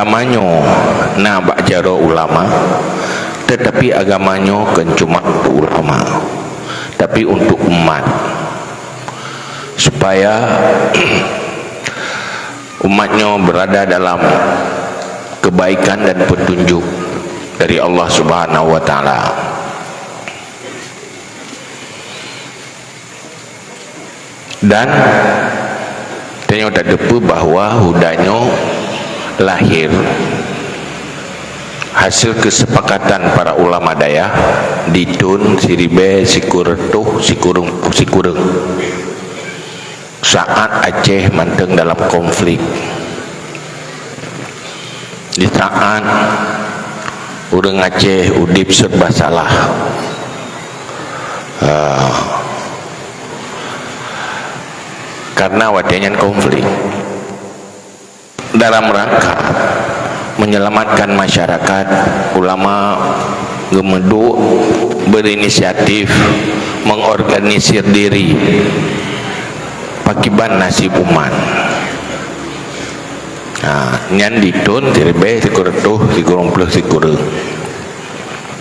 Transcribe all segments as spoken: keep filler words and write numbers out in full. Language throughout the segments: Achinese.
Agama nyoe na bak jaroe ulama, tetapi agama nyoe kon cuma untuk ulama, tapi untuk umat, supaya umat nyoe berada dalam kebaikan dan petunjuk dari Allah Subhanahu wa Taala. Dan tanyoe tateupeue bahwa Huda nyoe lahir hasil kesepakatan para ulama dayah di thon siribèe sikureueng reutôh sikureueng, sikureueng. Saat Aceh mantong dalam konflik. Di saat ureuëng Aceh udeb serba salah. Ah. Karena watèe nyan konflik. Dalam rangka menyelamatkan masyarakat, ulama geumeuduek berinisiatif mengorganisir diri pakiban nasib umat. Ha, nyan di thon siribèe sikureueng reutôh sikureueng plôh sikureueng,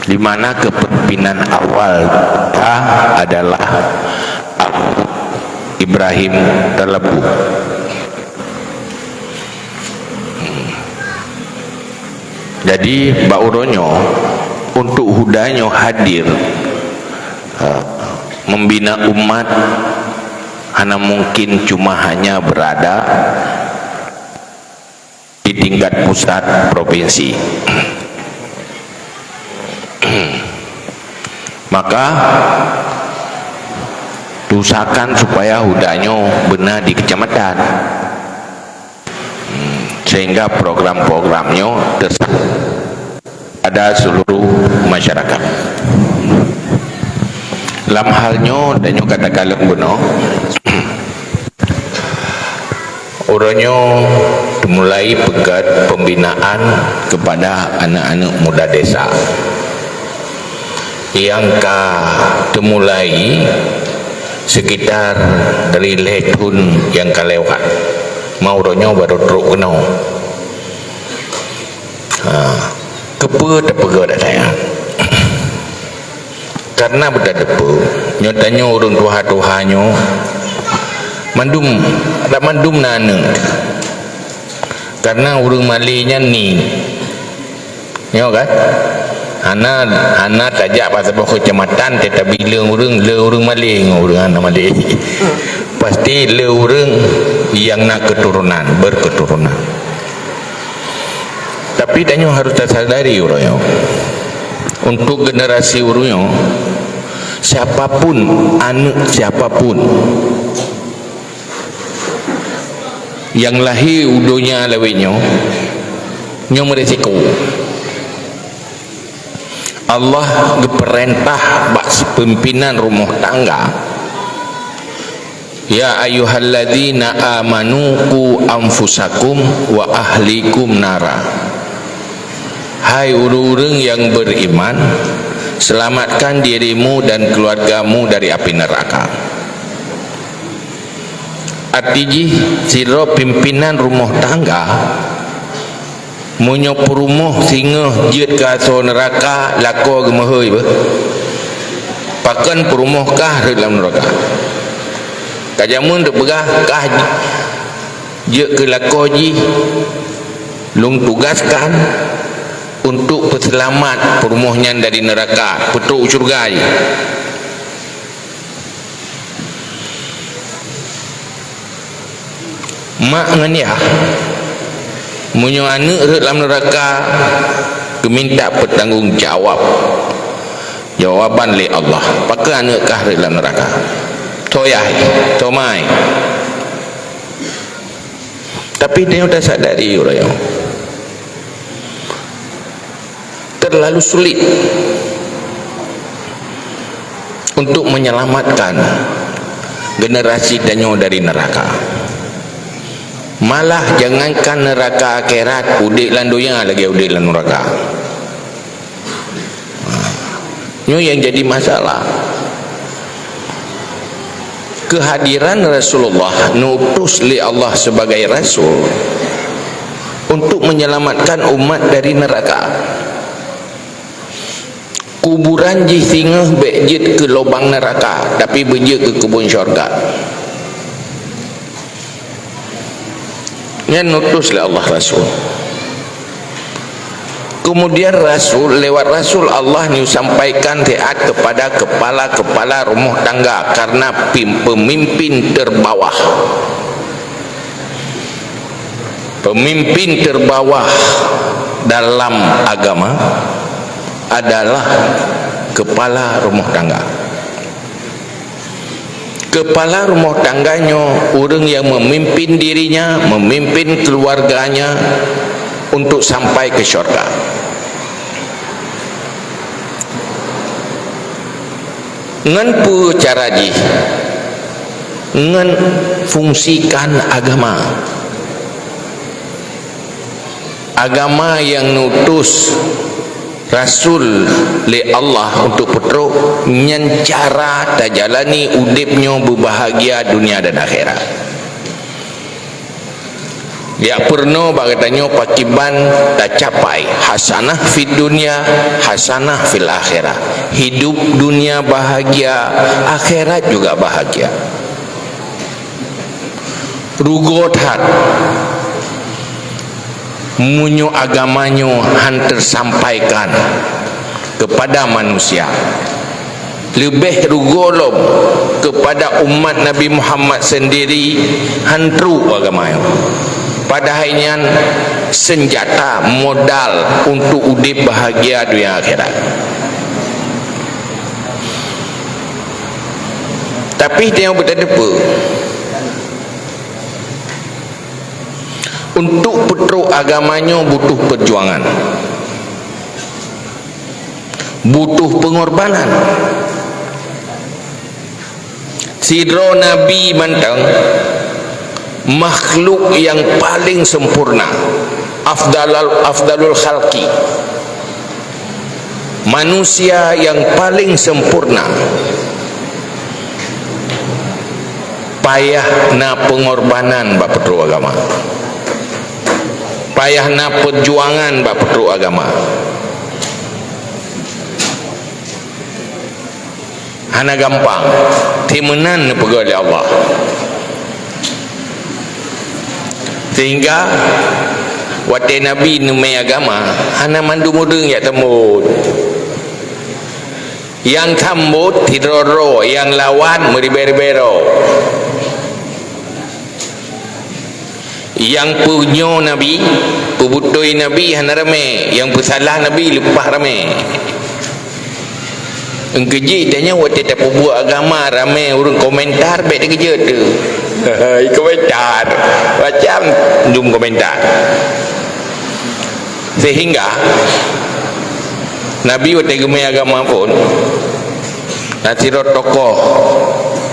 di mana kepemimpinan awal adalah Abu Ibrahim Talabu. Jadi, bak uroe nyoe, untuk Huda nyoe hadir, ha, membina umat, hana mungkin cuma hanya berada di tingkat pusat provinsi. Maka, diusahakan supaya Huda nyoe beuna di kecamatan. Hmm, sehingga program-program nyoe tersa- pada seluruh masyarakat. Lam hal nyoe, tanyoe ka takalon bunoe, uroe nyoe dimulai peugöt pembinaan kepada aneuk-aneuk muda desa. Nyang ka dimulai sekitar dari lhèe thon nyang ka lewat. Ma uroe nyoe barô trôk keunoe. Ha, keupeue tapeugöt ata nyan? Karena beutateupeue, nyoe tanyoe ureuëng tuha-tuha nyoe, mandum, dak mandum na aneuk. Karena ureuëng malèe nyan ni, nyoe kan? Hana, hana tajak bak saboh keucamatan, tetapi le ureuëng, le ureuëng malèe ngon ureuëng hana malèe. Pasti le ureuëng nyang na keuturonan, berkeuturonan. Tapi tanyoe harôh tasadari uroe nyoe, untuk generasi uroe nyoe, siapapun, aneuk siapapun nyang lahé u donya lawét nyoe, nyoe meurisiko. Allah geupeurintah bak pimpinan rumoh tangga, "Ya ayyuhalladzina amanu qu anfusakum wa ahlikum nara." Hai ureuëng-ureuëng nyang beriman, selamatkan dirimu dan keluargamu dari api neraka. Arti jih, sidroe pimpinan rumoh tangga, meunyoe peurumoh singoh jeuet keu asoe neuraka, lakoe geumeuhôi beuh. Pakon peurumoh kah rhot lam neuraka? Ka jameun teupeugah kah jeuet keu lakoe jih, lôn tugaskan untuk peuseulamat peurumoh nyan dari neuraka, peutrok u syeuruga jih. Mak ngon yah, meunyoe aneuk rhot lam neuraka, geuminta peutanggong jawab, jawaban lé Allah. Pakon aneuk kah rhot lam neuraka? Toh yah, toh ma. Tapi tanyoe tasadari uroe nyoe, terlalu sulit untuk menyelamatkan generasi tanyoe dari neraka. Malah jangankan neraka akhirat, udeb lam donya lagée udeb lam neraka. Nyoe nyang jadi masalah. Keuhadiran Rasulullah, neutus lé Allah sebagai rasul, untuk menyelamatkan umat dari neraka. Kuburan jih singoh bék jeuet keu lubang neuraka, tapi beujeuet keu keubon syurga. Nyan utus lé Allah Rasul. Kemudian Rasul, lewat Rasul Allah nyoe sampaikan taat kepada kepala-kepala rumah tangga karena pim-, pemimpin terbawah. Pemimpin terbawah dalam agama adalah kepala rumah tangga. Kepala rumah tangga nyoe ureuëng yang memimpin dirinya, memimpin keluarganya untuk sampai ke syurga. Ngon peue cara jih? Ngon fungsikan agama. Agama nyang neutus Rasul lé Allah untuk peutrok, nyan cara tajalani udeb nyoe beubahagia dunia dan akhirat. Jak peurunoe bak geutanyoe pakriban tacapai hasanah fid dunya, hasanah fil akhirah. Hidup dunia bahagia, akhirat juga bahagia. Rugoe that meunyoe agama nyoe han teusampaikan keupada manusia. Leubeh rugoe lom keupada umat Nabi Muhammad seundiri han trok agama nyoe. Padahai nyan seunjata modal untuk udeb bahagia dunia akhirat. Tapi tanyoe beuteupeue, untuk peutrok agama nyoe butuh peujuangan, butuh peungorbanan. Sidroe nabi mantong, makhluk nyang paleng sempurna, afdalal, afdalul khalqi, manusia nyang paleng sempurna, payah na peungorbanan bak peutrok agama, payah na peujuangan bak peutrok agama. Hana gampang, tapi meunan neupeugah lé Allah. Sehingga watée Nabi neumé agama, hana mandum ureuëng jak sambot. Nyang sambot sidroe-droe, nyang lawan meuribée-ribée droe. Nyang peunyoe Nabi, peubutôi Nabi hana ramé, nyang peusalah Nabi leupah ramé. Eungkeujih tanyoe watée tapeubuet agama ramé ureuëng komentar, bék teukeujot teuh. Komentar, macam dum komentar. Sehingga Nabi watée geumé agama phon, na sidroe tokoh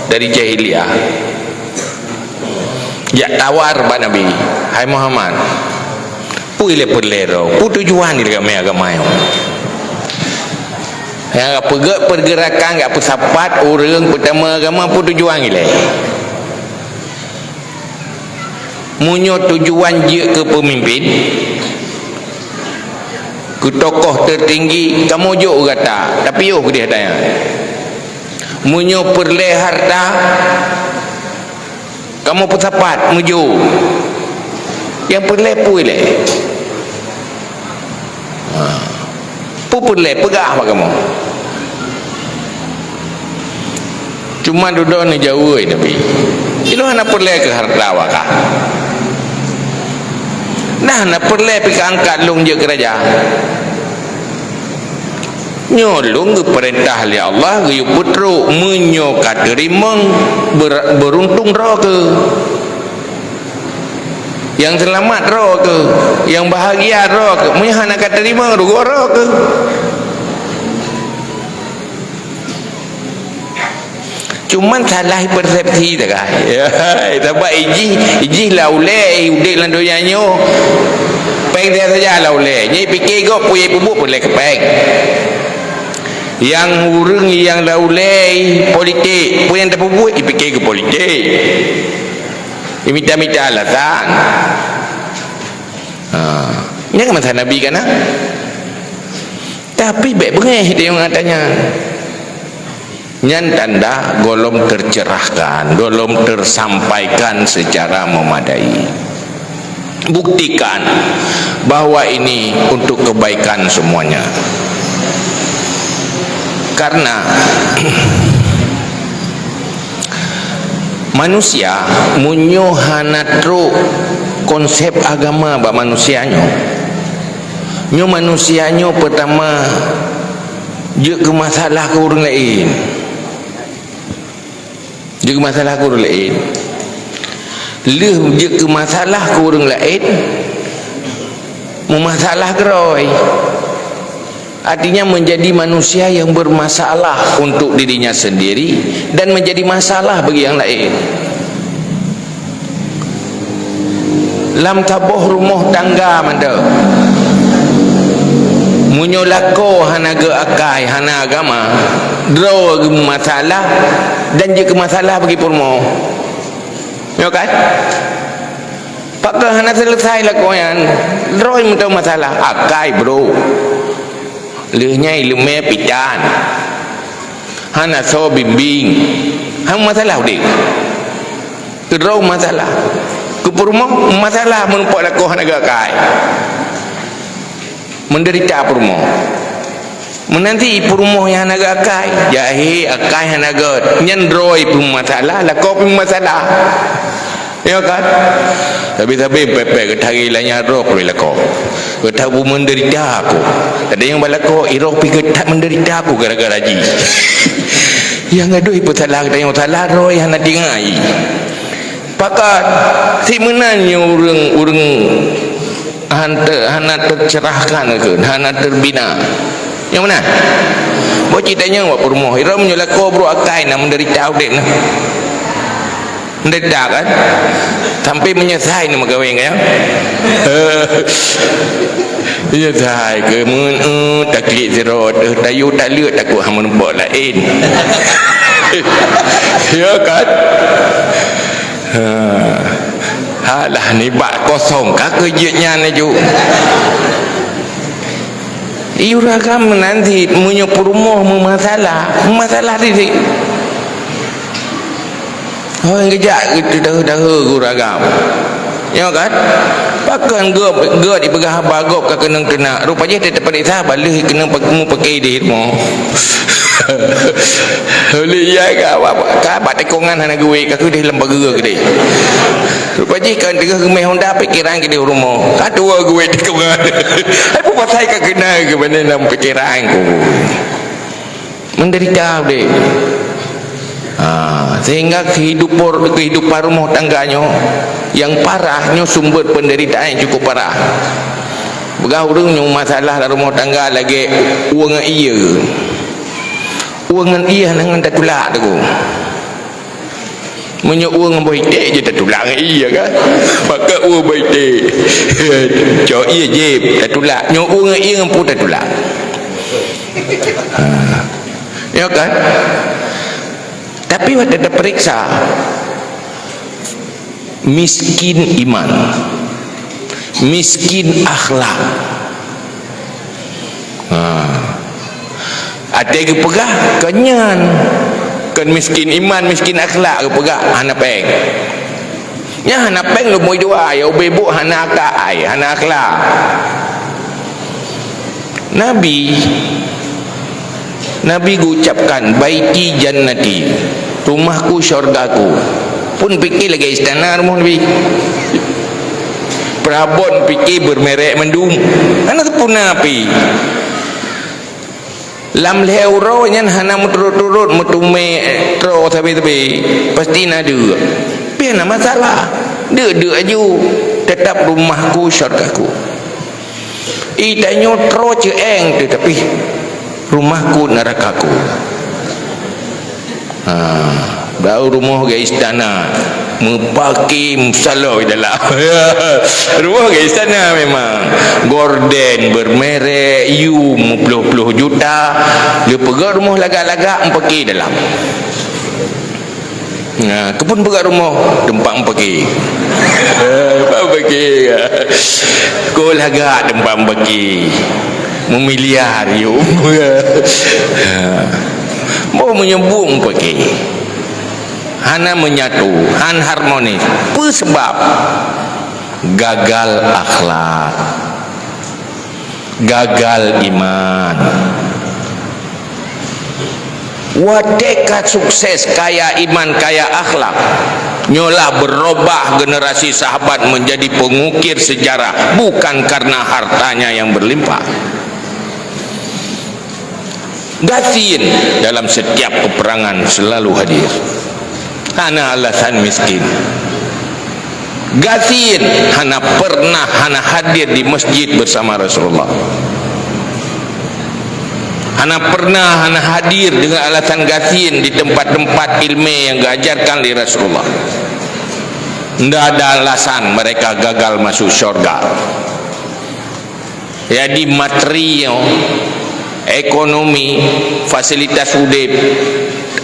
dari jahiliyah jak tawar bak Nabi, "Hai Muhammad, peue ilée peureulée droe? Peue tujuan ilée geumé agama nyoe? Nyang peugét peurgeurakan jak peusapat ureuëng peutamong agama, peue tujuan ilée?" Meunyoe tujuan jeuet keu peumimpin, keu tokoh teutinggi, kamoe jok u gata, tapi yoh keudeh daya. Meunyoe peureulée hareuta, kamoe peusapat meujok. Nyang peureulée peue ilée? Ha. Peue peureulée peugah bak kamoe? Cuma dudoe neujaweueb Nabi, "Ilôn hana peureulée keu hareuta wakah. Nah, hana peureulée pih keu angkat lôn jeuet keu raja. Nyoe lôn geupeurintah lé Allah geuyue peutrok, meunyoe ka teurimong, ber-, beuruntung droe kheueh." Nyang seulamat droe kheueh, nyang bahagia droe kheueh. Meunyoe hana ka teurimong, rugoe droe kheueh. Cuman salah persepsi sagai. Ya, sabab ijih, ijih lam ulée, udeb lam donya nyoe. Péng saja lam ulée. Nyan pike gob peue nyang peubuet peureulée keu péng. Nyang ureuëng nyang lam ulée politik, peue nyang tapeubuet, ipike keu politik. Imita-mita alasan. Ha, nyan kan masa Nabi kan, ha? Tapi bèk beungéh teuingat nyan. Nyan tanda gohlom tercerahkan, gohlom tersampaikan secara memadai. Buktikan bahwa ini untuk kebaikan semuanya. Karena manusia, meunyoe hana trok konsep agama bak manusia nyoe, nyoe manusia nyoe peutama jeuet keu masalah keu ureueng laén. Jeuet keu masalah keu ureueng laén. Lheueh jeuet keu masalah keu ureueng laén, meumasalah keudroe. Artinya menjadi manusia yang bermasalah untuk dirinya sendiri dan menjadi masalah bagi yang lain. Lam saboh rumoh tangga mantong, meunyoe lakoe hana geuakai, hana agama, droe geumasalah dan jeuet keu masalah bagi peurumoh. Nyo kan? Pakon hana seuleusai lakoe nyan, droe mantong masalah. Akai, bro. Lheueh nyan ileumèe pitan. Hana soe bimbéng. Hana masalah udép. Keudroe masalah. Keu peurumoh masalah meureumpok lakoe hana geuakai. Menderita peurumoh. Meunanti peurumoh nyang hana geuakai, jahé akai hana gèt. Nyan droe pih masalah, lakoe pih masalah. Ya kan? Sabe-sabe pepek geutaré lanyah droe pih lakoe. Geutak bu menderita aku. Ada nyang balakoe, iroh pih geutak menderita aku gara-gara jih. Nyang gadôh ipeusalah geutanyoe salah droe hana tingai. Pakon si meunan nyoe ureueng-ureueng hana, hana tercerahkan keu, hana terbina. Nyang meunan? Boh cit tanyoe bak peurumoh, iroh meunyoe lakoe brôk akai na menderita udép na. Menderita kan? Sampai meunyeusai na meugawé ngon nyan. Meunyeusai keu meun, eh, taklik sirot, eh, tayue taleuek takot hana meureumpok laén. Ya kan? Ha. Halah nibak kosong ka keu jeuet nyan laju. Ureueng agam meunan cit meunyoe peurumoh meumasalah, meumasalah didik. Oh, nyang geujak geuteudaheu-daheu ureueng agam. Nyo kan? Pakon gob, gob ipeugah haba gob ka keunong teunak. Rupa jih teupeuriksa haba lheueh keunong pe-, meupaké di rumoh. Lé iya ka, ka bak tikongan hana geuwét, ka keudeh lam pageue keudeh. Rupa jih ka teuka geumeh honda, pikeran keudeh u rumoh. Ka tuwo geuwét tikongan. Hai peue pasai ka keunong keubeunang lam pikeran ku. Menderita udép. Ha, sehingga kehidupan, kehidupan rumah tangga nyoe yang parah nyoe sumber penderitaan yang cukup parah. Peugah ureueng nyoe masalah lam rumah tangga lagèe ueng ie. Ueng ngon ie hana ngon tatulak teuk. Meunyoe ueng ngon boh iték jeuet tatulak ngon ie kan? Pakon ueng boh iték. Cok ie jép tatulak. Nyoe ueng ngon ie ngon peue tatulak. Ha. Ya kan? Tapi watèe tapeuriksa, miskin iman, miskin akhlak. Ha. Até geupeugah kon nyan, kon miskin iman, miskin akhlak geupeugah hana péng. Nyan hana péng lom idua, ya ubé bôk hana akai, hana akhlak. Nabi, Nabi geucapkan, "Baiti jannati, rumahku syurgaku." Pun pike lagèe istana rumoh Nabi. Peurabot pike beumeurek mandum. Hana teupeu na pih. Lam lhèe uroe nyan hana meuturot-turot meuteumé, eh, troe sabe-sabe. Pasti na deuk. Pih hana masalah. Deuk-deuk aju. Tetap rumahku syurgaku. Ih, tanyoe troe ceueng teuh, tapi rumahku nerakaku. Ha, bak rumoh geuh istana, meupaké meusalô di dalam. Rumoh geuh istana memang. Gorden bermerek, yum meuploh-ploh juta, geupeugöt rumoh lagak-lagak meupaké dalam. Nah, keu phon beuet rumoh, teumpat meupaké. Teumpat meupaké. Kon lagak teumpat meupaké. Meumiliar yum. Boh meunyoe buet meupaké. Hana menyatu, han harmonis. Peue sabab? Gagal akhlak. Gagal iman. Watée ka sukses, kaya iman, kaya akhlak, nyoe lah berubah generasi sahabat menjadi pengukir sejarah, bukan karena hartanya yang berlimpah. Gasien dalam setiap peperangan selalu hadir. Hana alasan miskin. Gasien hana pernah hana hadir di masjid bersama Rasulullah. Hana pernah hana hadir dengan alasan gasien di tempat-tempat ilmu yang diajarkan oleh Rasulullah. Tidak ada alasan mereka gagal masuk syurga. Jadi, materi, ekonomi, fasilitas udeb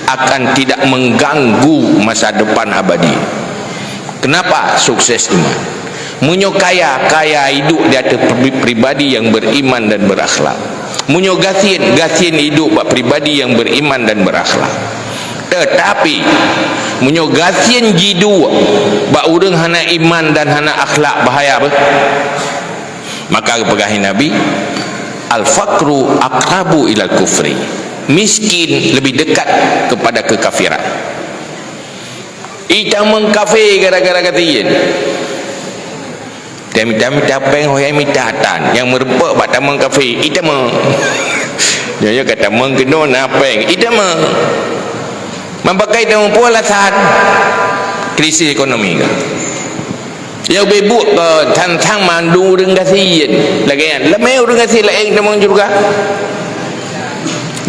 akan tidak mengganggu masa depan abadi. Kenapa? Sukses iman. Meunyoe kaya, kaya hidup di ateueh pri-, pribadi yang beriman dan berakhlak. Meunyoe gasien, gasien hidup bak pribadi yang beriman dan berakhlak. Tetapi, meunyoe gasien jiduek bak ureuëng hana iman dan hana akhlak, bahaya beh. Maka geupeugah Nabi, "Al-faqru aqrabu ilal kufri." Miskin lebih dekat kepada kekafiran. Itamong kafé gara-gara gasien. Dia mita-mita péng, ho nyang mita tan. Nyang meureumpok bak tamong kafé, itamong. Nyoe ka tamong keunoe na péng, itamong. Mambakai tamong pula alasan krisis ekonomi ka. Nyang beubuet keu than-than mandum ureuëng gasien. Lagée nyan, leumé ureuëng gasien laén tamong syeuruga.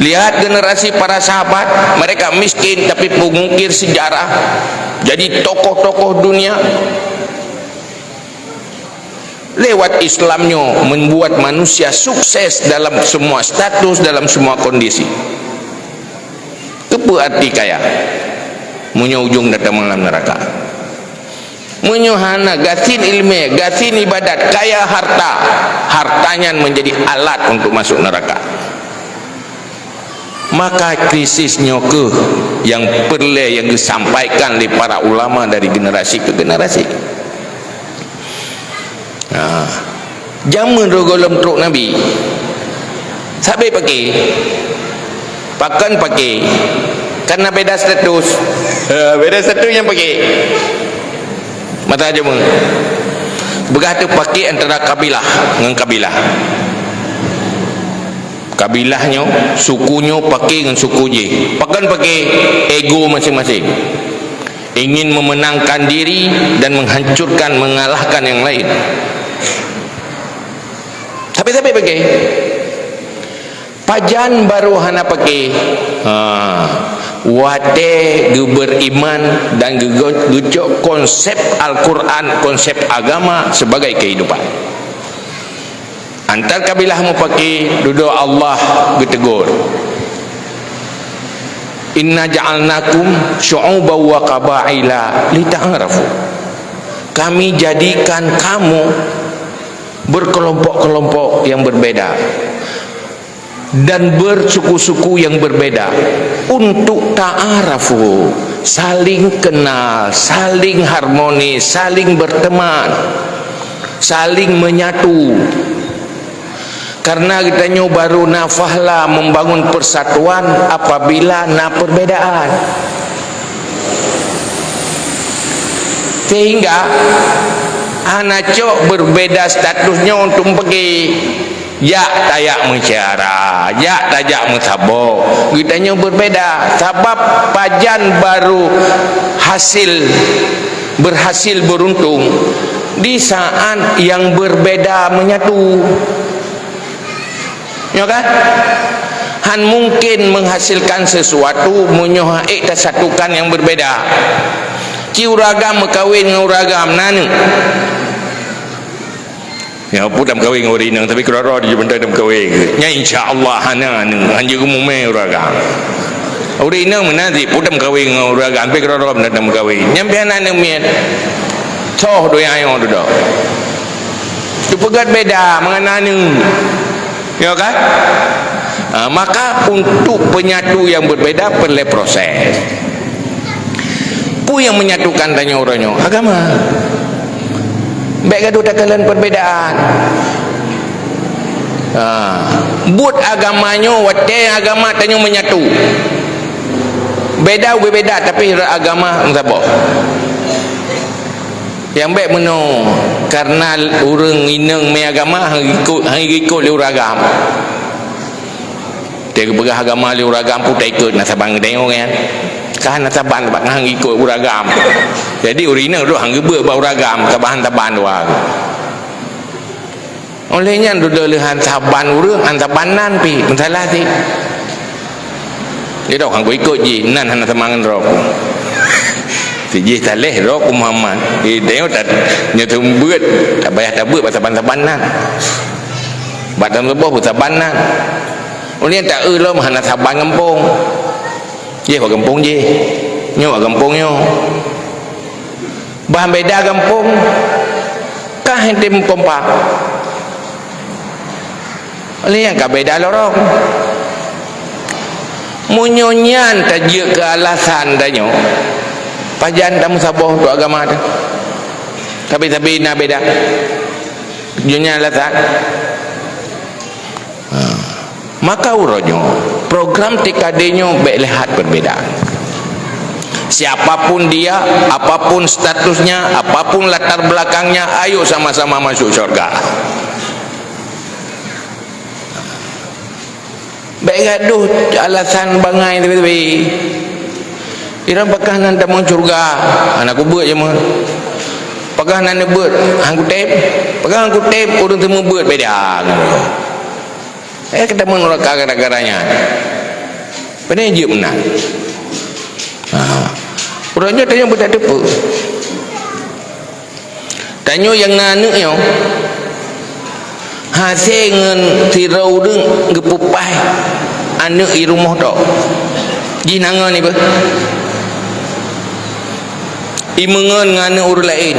Lihat generasi para sahabat, mereka miskin tapi pengukir sejarah. Jadi tokoh-tokoh dunia. Lewat Islam nyoe membuat manusia sukses dalam semua status, dalam semua kondisi. Keupeue arti kaya? Meunyoe ujong datang malam neraka. Meunyoe hana gasien ileumé, gasien ibadat, kaya harta, harta nyan menjadi alat untuk masuk neraka. Maka krisis nyoe keuh nyang peureulée nyang geusampaikan lé para ulama dari generasi ke generasi. Nah, jameun roh gohlom trok Nabi, sabe paké, pakon paké, karena beda status. Eh, beda status nyang paké. Mata jameun. Beugah teuh paké antara kabilah ngon kabilah. Kabilah nyoe, suku nyoe paké ngon suku jih. Pakon paké? Ego masing-masing. Ingin memenangkan diri dan menghancurkan, mengalahkan yang lain. Tapi-tapi paké. Pajan barô hana paké? Ha, watée geuberiman dan geugo-, geucok konsep Al-Quran, konsep agama sebagai kehidupan. Antar kabilah meupaké, dudoe Allah geutegur, "Inna ja'alnakum syu'uban wa qabaila lita'arafu." Kami jadikan kamu berkelompok-kelompok yang berbeda dan bersuku-suku yang berbeda untuk ta'arafu, saling kenal, saling harmonis, saling berteman, saling menyatu. Karena geutanyoe baru na fahla membangun persatuan apabila na perbedaan. Sehingga hana cok berbeda status nyoe untuk pergi. Jak tajak meusyara, jak tajak meusaboh. Geutanyoe berbeda sabab pajan baru hasil, berhasil beruntung di saat yang berbeda menyatu. Ya kan? Han mungkin menghasilkan sesuatu meunyoe hana tasatukan yang berbeda. Ci ureueng agam meukawen ngon ureueng agam, na nyoe. Ya, peue tameukawen ngon ureueng inong, tapi keudroe-droe di jeuet mantong tameukawen. Nyan insya Allah hana nyoe, hana geumumé ureueng agam. Ureuëng inong meunan cit, peue tameukawen ngon ureuëng agam, pih keudroe-droe meunan tameukawen. Nyan pih hana aneuk miet. Soh donya nyoe dudoe. Teupeugét beda mengenai aneuk. Ya kan? Ah, maka untuk penyatu yang berbeda perlu proses. Peue nyang menyatukan tanyoe uroe nyoe? Agama. Bék gadoh takalon perbedaan. Ha, buet agama nyoe, watée agama tanyoe menyatu. Beda ubé beda, tapi rot agama meusaboh. Nyang bék meunoe, karena ureuëng inong mé agama hana ikot, hana ikot lé ureuëng agam. Teupeugah agama lé ureuëng agam pun taikot, na saban geutanyoe nyan. Ka na saban, sabab hana ikot ureuëng agam. Jadi ureuëng inong tu hana geubeuet bak ureuëng agam, sabab hana saban dua. Oleh nyan dudoe leuh han saban ureuëng, han saban nan pih, masalah cit. Dia dah hana ikot jih, nan hana sama ngon droe. Si jih saleh droe ku Muhammad. Eh, tengok tak, nyoe seumeubeuet, tak payah tabeuet bak saban-saban nan. Bak dan leuboh beusaban nan. Ulih tak eu lom hana saban gampông. Jih bak gampông jih. Nyoe bak gampông nyoe. Bah beda gampông, ka hana tem kompak. Lé nyang ka beda lorong. Meunyoe nyan tajeuet keu alasan tanyoe, pajan tameusaboh untuk agama teuh. Tapi-tapi na beda. Nyoe nyan alasan. Ha. Maka uroe nyoe, program T K D nyoe bék lihat perbedaan. Siapapun dia, apapun statusnya, apapun latar belakangnya, ayo sama-sama masuk syurga. Bék gadoh alasan bangai teubé-teubé. Iran pakah nan tamong syurga, hana kubeuet jameun. Pakah nan neubeuet, han kutem. Pakah han kutem, ureuëng seumeubeuet beda. Eh, keutamong neraka gara-gara nyan. Pane jeuet meunan. Ha. Uroe nyoe tanyoe beutateupeue. Tanyoe nyang na aneuk nyoe, hase ngon sidroe ureuëng geupeupaih aneuk i rumoh droe. Jih na ngon ié beuh. Imeungon ngon aneuk ureuëng laén.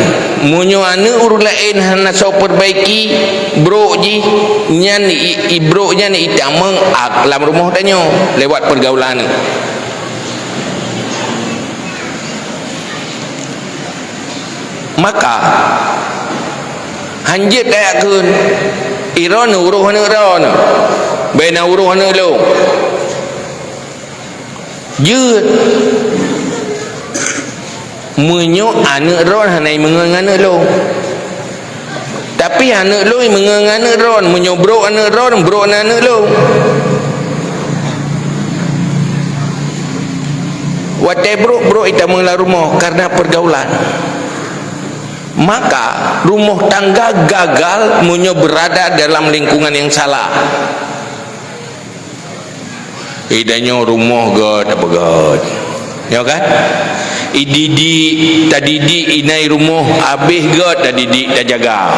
Meunyoe aneuk ureuëng laén hana soe peubaiki brok jih, nyan i, i brok nyan itamong lam rumoh tanyoe lewat peurgaulan aneuk. Maka, hanjeuet tajak kheun, "Droeneuh uroh aneuk droeneuh, bék na uroh aneuk lôn." Jeuet. Meunyoe aneuk droeneuh hana imeungon ngon aneuk lôn. Tapi aneuk lôn imeungon ngon aneuk droeneuh, meunyoe brok aneuk droeneuh, brok na aneuk lôn. Watée brok, brok itamong lam rumoh karena peurgaulan. Maka, rumoh tangga gagal meunyoe beurada dalam lingkungan nyang salah. Idanyoe rumoh gét, apa gét. Ya kan? Ididik, tadidik inan i rumoh, habéh gét tadidik, tajaga.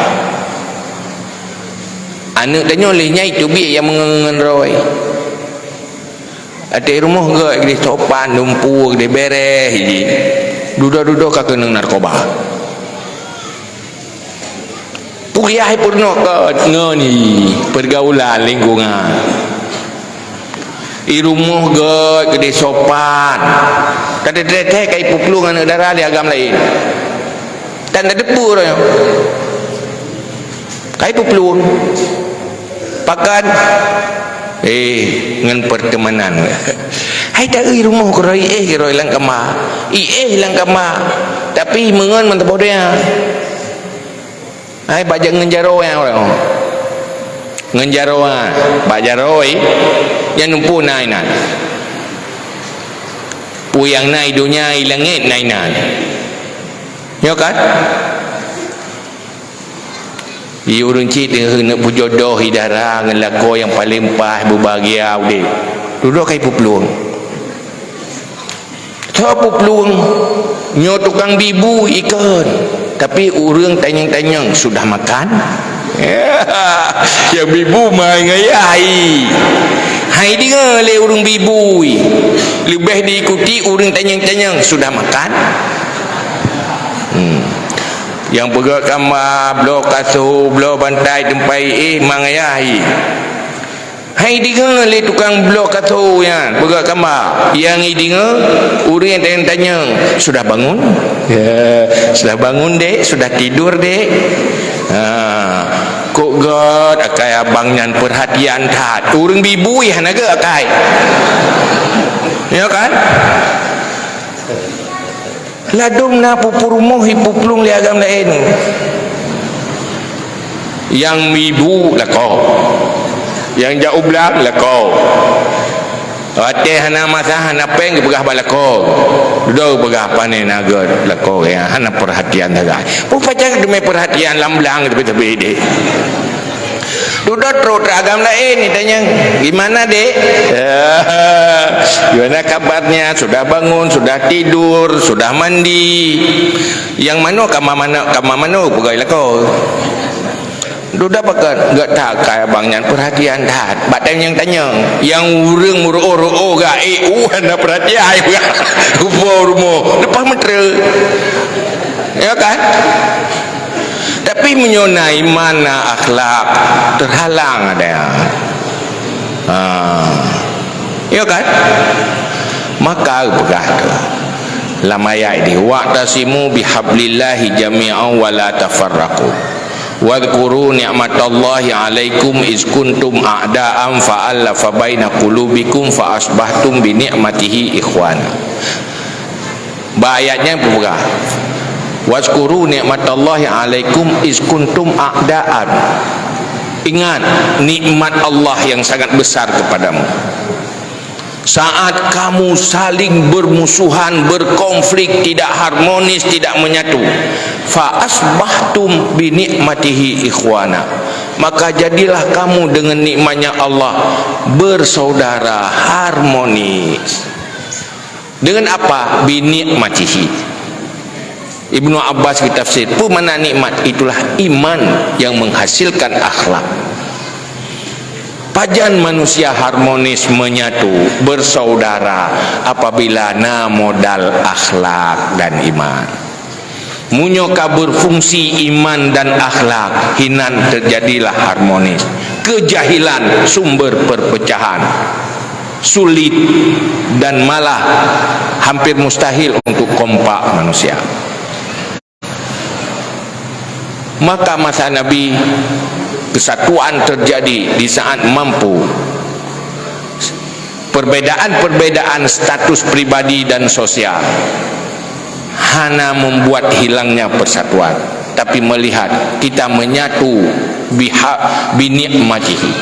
Aneuk tanyoe lheueh nyan iteubiet nyang meungon-ngon droe. Até rumoh gét, geude sopan, dumpeue, geude béreh jih. Dudoe-dudoe ka keunong narkoba. Kuliah peurunoe gét ngon i peurgaulan lingkungan. I rumoh gét, geude sopan. Ka teutek-tek ka ipeuplueng aneuk dara lé agam laén. Tan tateupeue uroe nyoe. Ka ipeuplueng. Pakon? Eh, ngon peurteumanan. Hai ta i rumoh keudroe, iéh keudroe lam kama. Iéh lam kama. Tapi meungon manteuboh donya. Hai bak jak ngon jaroe nyan ureuëng. Ngon jaroe, bak jaroe, nyan numpuk na inan. Peue nyang na i donya, i langét na inan. Nyoe kan? I ureuëng cit keuneuk peujodoh i dara ngon lakoe nyang paleng paih, beubahagia udeb. Dudoe ka ipeuplueng. Soe peuplueng? Nyoe tukang bibu ikon. Tapi ureuëng tanyong-tanyong, "Sudah makan?" Nyang bibu mai ngayai. Hai deungoe lé ureuëng bibui, leubeh diikuti ureuëng tanyong-tanyong sudah makan. Hmm. Nyang peugah kama bloe kasô, bloe bantai teumpat éh, mang ayah hi. Hai deungoe lé tukang bloe kasô nyan, peugah kama. Nyang i deungoe ureuëng nyang tanyong-tanyong, "Sudah bangun?" "Ya, sudah bangun, Dek. Sudah tidur, Dek." Ha, kok gét akai abang nyan perhatian that. Ureuëng bibui hana gét akai. Ya kan? Ladôm na peue-peue rumoh ipuplueng lé agam laén. Nyang ibu lakoe. Nyang jak u blang lakoe. Watée hana masa, hana péng, geupeugah bak lakoe. Dudoe peugah pane na gét lakoe nyang hana perhatian sagai. Peue pacah teumé perhatian lam blang teupé-teupé deh. Dudoe trok teuk agam laén, itanyong, "Gimana, Dek?" "Gimana kabarnya? Sudah bangun, sudah tidur, sudah mandi?" "Nyang manoe kama manoe, kama manoe," peugah lakoe. Dudoe pakon, gét that akai abang nyan perhatian that. Bak tanyong-tanyong, nyang ureuëng meureuoh-reuoh gét, éh, uh, hana perhatian. Kupo rumoh, leupah meuteureu. Ya kan? Tapi meunyoe na iman, na akhlak, teuhalang ada. Ha. Ya kan? Maka peugah tu. Lam ayat ini, "Wa'tasimu bihablillahi jami'an wa la tafarraqu. Wadhkuru ni'matallahi 'alaikum iz kuntum a'da'an fa'allafa baina qulubikum fa asbahtum bi ni'matihi ikhwana." Bak ayat nyan peugah, "Wazkuru ni'matallahi 'alaikum iz kuntum a'da'an." Ingat nikmat Allah yang sangat besar kepadamu. Saat kamu saling bermusuhan, berkonflik, tidak harmonis, tidak menyatu, fa asbahtum bi ni'matihi ikhwana, maka jadilah kamu dengan nikmatnya Allah bersaudara, harmonis. Dengan apa? Bi ni'matihi. Ibnu Abbas geutafsir, peue makna nikmat? Itulah iman yang menghasilkan akhlak. Pajan manusia harmonis, menyatu, bersaudara? Apabila na modal akhlak dan iman. Meunyoe ka berfungsi iman dan akhlak, hinan terjadilah harmonis. Kejahilan sumber perpecahan. Sulit dan malah hampir mustahil untuk kompak manusia. Maka masa Nabi, kesatuan terjadi di saat mampu. Perbedaan-perbedaan status pribadi dan sosial hana membuat hilangnya persatuan, tapi melihat kita menyatu biha-, bi ni'matihi.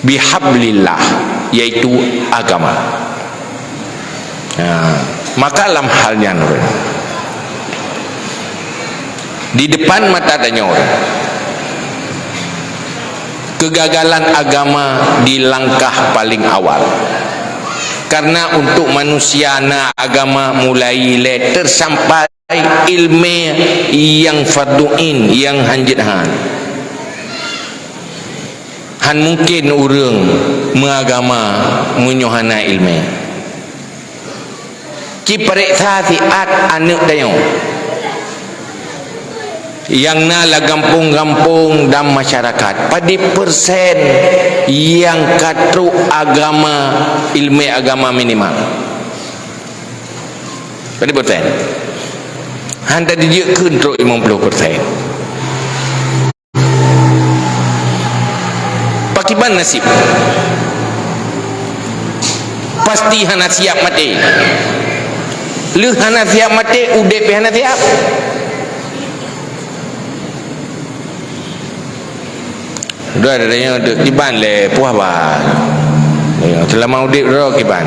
Bihablillah, yaitu agama. Ha, maka lam hal nyan, di depan mata tanyoe, kegagalan agama di langkah paling awal. Karena untuk manusia na agama mulai lé teusampai ilmu yang fardu ain, yang hanjeuet han. Han mungken ureuëng meuagama meunyoe hana iéleumé. Ci pareksa siat aneuëk tanyoe nyang na lam gampông-gampông dan masyarakat, padum persen nyang ka trok agama, iéleumé agama minimal. Padum persen? Han tateujeuet kheun trok limong ploh persen. Pakiban nasib? Pasti hana siap maté. Lheueh hana siap maté, udeb pih hana siap. Dua, dua, dua, dua, kiban lé puah ba. Ya, seulama udeb droe kiban.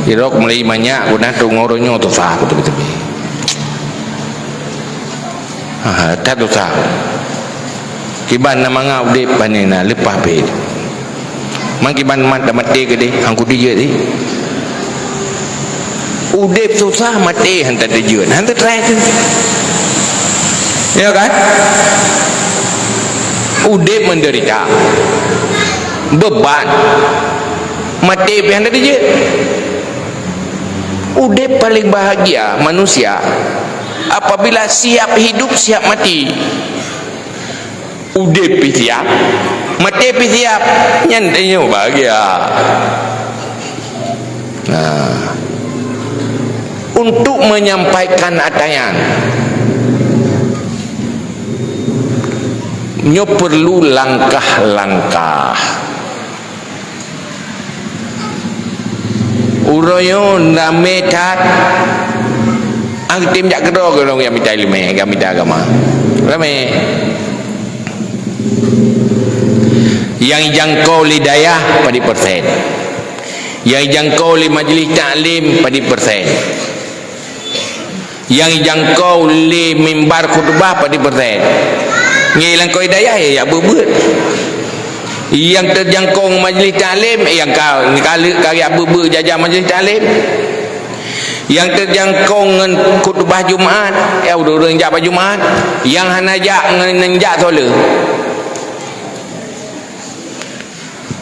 Irok mulai manyak guna tu ngoro nyoe tu sah beutôi-beutôi. Ha, that tu sah. Kiban na mangat udeb bani na leupah pih. Man kiban mat dah maté keudeh, hangku dijeuet sih. Udeb susah, maté han tateujeuet. Han tatrai tu. Ya kan? Udeb menderita. Beban. Maté pih hana dijeuet. Udeb paleng bahagia manusia apabila siap hidup, siap mati. Udeb pih siap, maté pih siap. Nyan tanyoe bahagia. Nah, untuk menyampaikan atayan, nyoe perlu langkah-langkah. Uroe nyoe ramé that. Ang tem jak keudroe keu ureuëng nyang mita iéleumé, nyang mita agama. Ramé. Nyang jangkau lé dayah padit persen? Nyang jangkau lé majlis taklim padit persen? Nyang jangkau lé mimbar khutbah padit persen? Ngilang keu dayah ya, ya beuet-beuet. Nyang teujangkong majlis taklim, nyang ka, ka, ka riak beuet-beuet jajan majlis taklim. Nyang teujangkong ngon khutbah Jumat, ya ureuëng-ureuëng jak bak Jumat. Nyang hana jak ngon nyang jak soe le.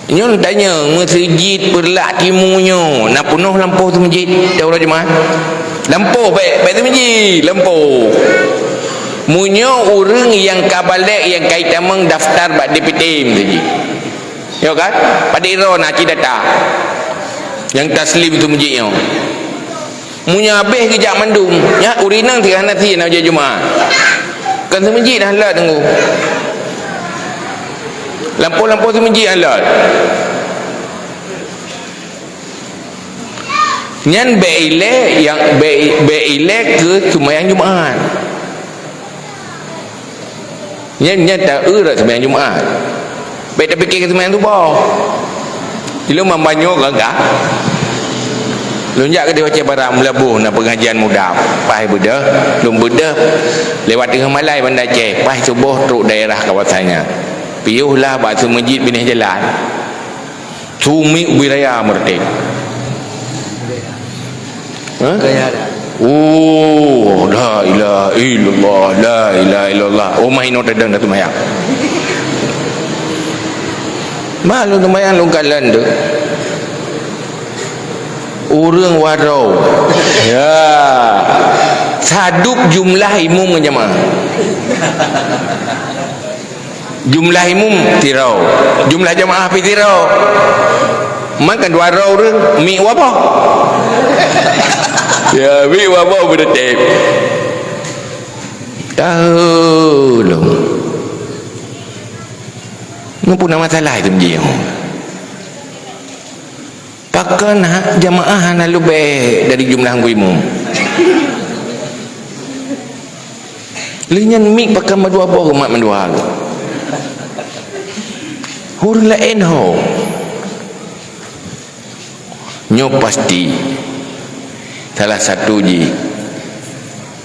Nyoe tanyong, meuseujid Peureulak Timu nyoe na peunoh lampôh seumeujid tiep uroe Jumat? Lampôh bèk, bèk seumeujid, lampôh. Meunyoe ureuëng nyang ka balek nyang ka itamong daftar bak D P T meuseujid. Nyoe kan? Padit droe na cit data nyang taslim seumeujid nyoe. Meunyoe habéh geujak mandum, nyan ureuëng inong tinggai hana sie na ujoe Jumat. Kan seumeujid dah lheueh teunggu. Lampôh-lampôh seumeujid dah lheueh. Nyan bèk ilée nyang bèk, bèk ilée keu seumayang Jumat. Nyan, nyan ta-eu rot seumayang Jumat. Bèk tapike keu seumayang suboh. Di lôn ban nyoe gagah. Lôn jak keudéh Aceh Barat Meulaboh na peungajian muda. Paih beudôh, lôn beudôh. Lewat teungoh malai Banda Aceh, paih suboh trok daerah kawasan nyan. Piôh lah bak seumeujid binéh jalan. Su miek ubé raya meureuteb. Hah? Gaya dah. Oh, la ilaha illallah, la ilaha illallah. Oh, mah inoe teudeung dah seumayang. Bah lôn seumayang lôn kalon tu. Ureuëng waroe. Ya. Sadup jumlah imum ngon jamaah. Jumlah imum sidroe, jumlah jamaah pih sidroe. Man kan dua droe ureuëng, miek waboh. Ya, miek waboh beuteutab. Tahu lom. Nyoe pun na masalah itu meujiôh. Pakon ha-, jamaah hana leubeh dari jumlah anggô imum? Lheueh nyan miek pakon mandua boh umat mandua. Ureuëng laén ho. Nyoe pasti salah satu jih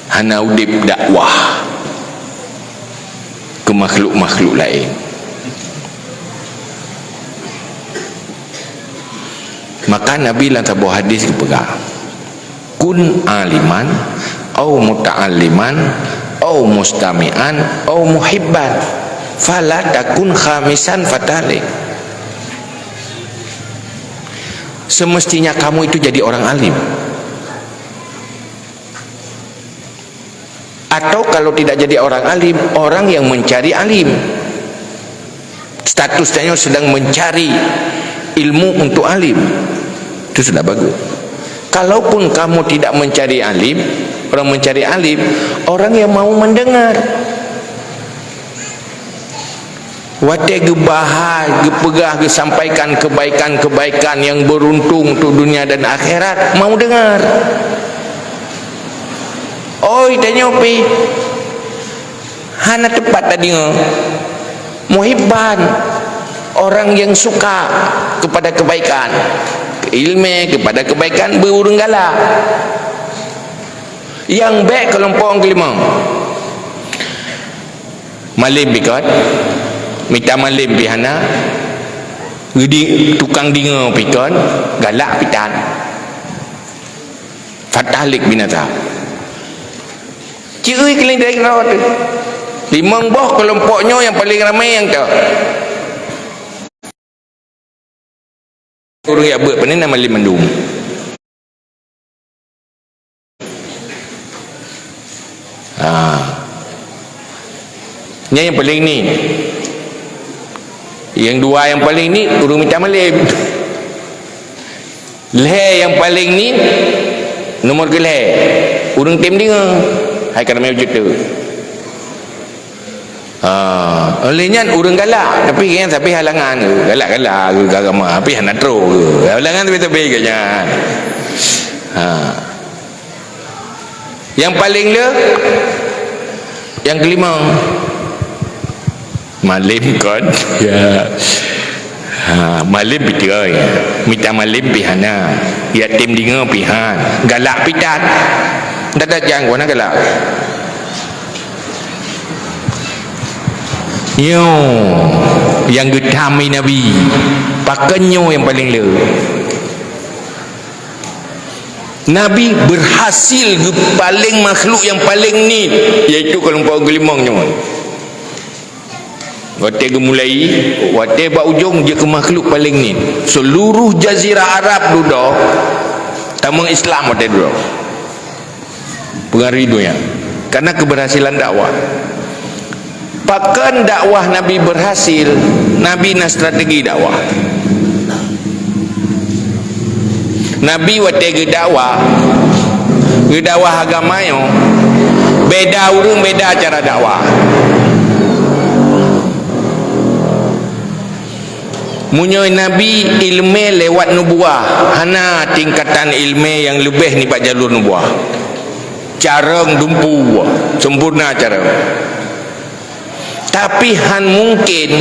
hana udeb dakwah keu makhluk-makhluk laén. Maka Nabi lam saboh hadis geupeugah, "Kun aliman, au muta'alliman, au mustami'an, au muhibban. Fala takun khamisan fatalik." Semestinya kamu itu jadi orang alim. Atau kalau tidak jadi orang alim, orang yang mencari alim. Statusnya sedang mencari ilmu untuk alim. Itu sudah bagus. Kalaupun kamu tidak mencari alim, orang mencari alim, orang yang mau mendengar. Watée geubahai, geupeugah, geusampaikan kebaikan-kebaikan nyang beuruntung untuk dunia dan akhirat, mau deungar. Oi, tanyoe pih hana teumpat tadeungoe. Muhibban, orang yang suka kepada kebaikan, ilmu kepada kebaikan, beu ureuëng galak. Nyang bék keulompok nyang keulimong. Malem pih kon, mita malem pih hana, geudi tukang deungoe pih kon, galak pih tan. Fatalik binasa. Ciri keulieng dari keudroe teuh. Limong boh keulompok nyoe nyang paleng ramé nyang teuh. ureuëng jak beuet, pane na malem mandum. Ha. Nyan nyang paleng niet. Nyang dua nyang paleng niet, ureuëng mita malem. Lhée nyang paleng niet, nomor keu lhée, ureuëng tem deungoe, hai ka ramé ujeut tu. Ha, oleh nyan ureuëng galak, tapi nyan sabe halangan, galak-galak ke agama, tapi hana trok ke. Halangan sabe-sabe ke nyan. Ha. Nyang paleng le, nyang kelima. Malem kon? Ya. Ha, malem pih teuh, ya. Mita malem pih hana. Yatim deungoe pih han. Galak pih tan. Dadak jang guna galak. Nyoe nyang geutam lé Nabi. Pakon nyoe nyang paleng le? Nabi berhasil geupaleng makhluk nyang paleng niet, yaitu keulompok geulimong nyoe. Watée geumulai, watée bak ujong jeuet keu makhluk paleng niet. Seluruh jazirah Arab dudoe tamong Islam watée dudoe. Pengaruh donya. Karena keberhasilan dakwah. Pakon dakwah Nabi berhasil? Nabi na strategi dakwah. Nabi watée geudakwah, geudakwah agama nyoe, beda ureuëng beda cara dakwah. Meunyoe Nabi iéleumé lewat nubuah, hana tingkatan iéleumé nyang leubeh nibak jalur nubuah. Carông dumpu, sempurna carông. Tapi han mungken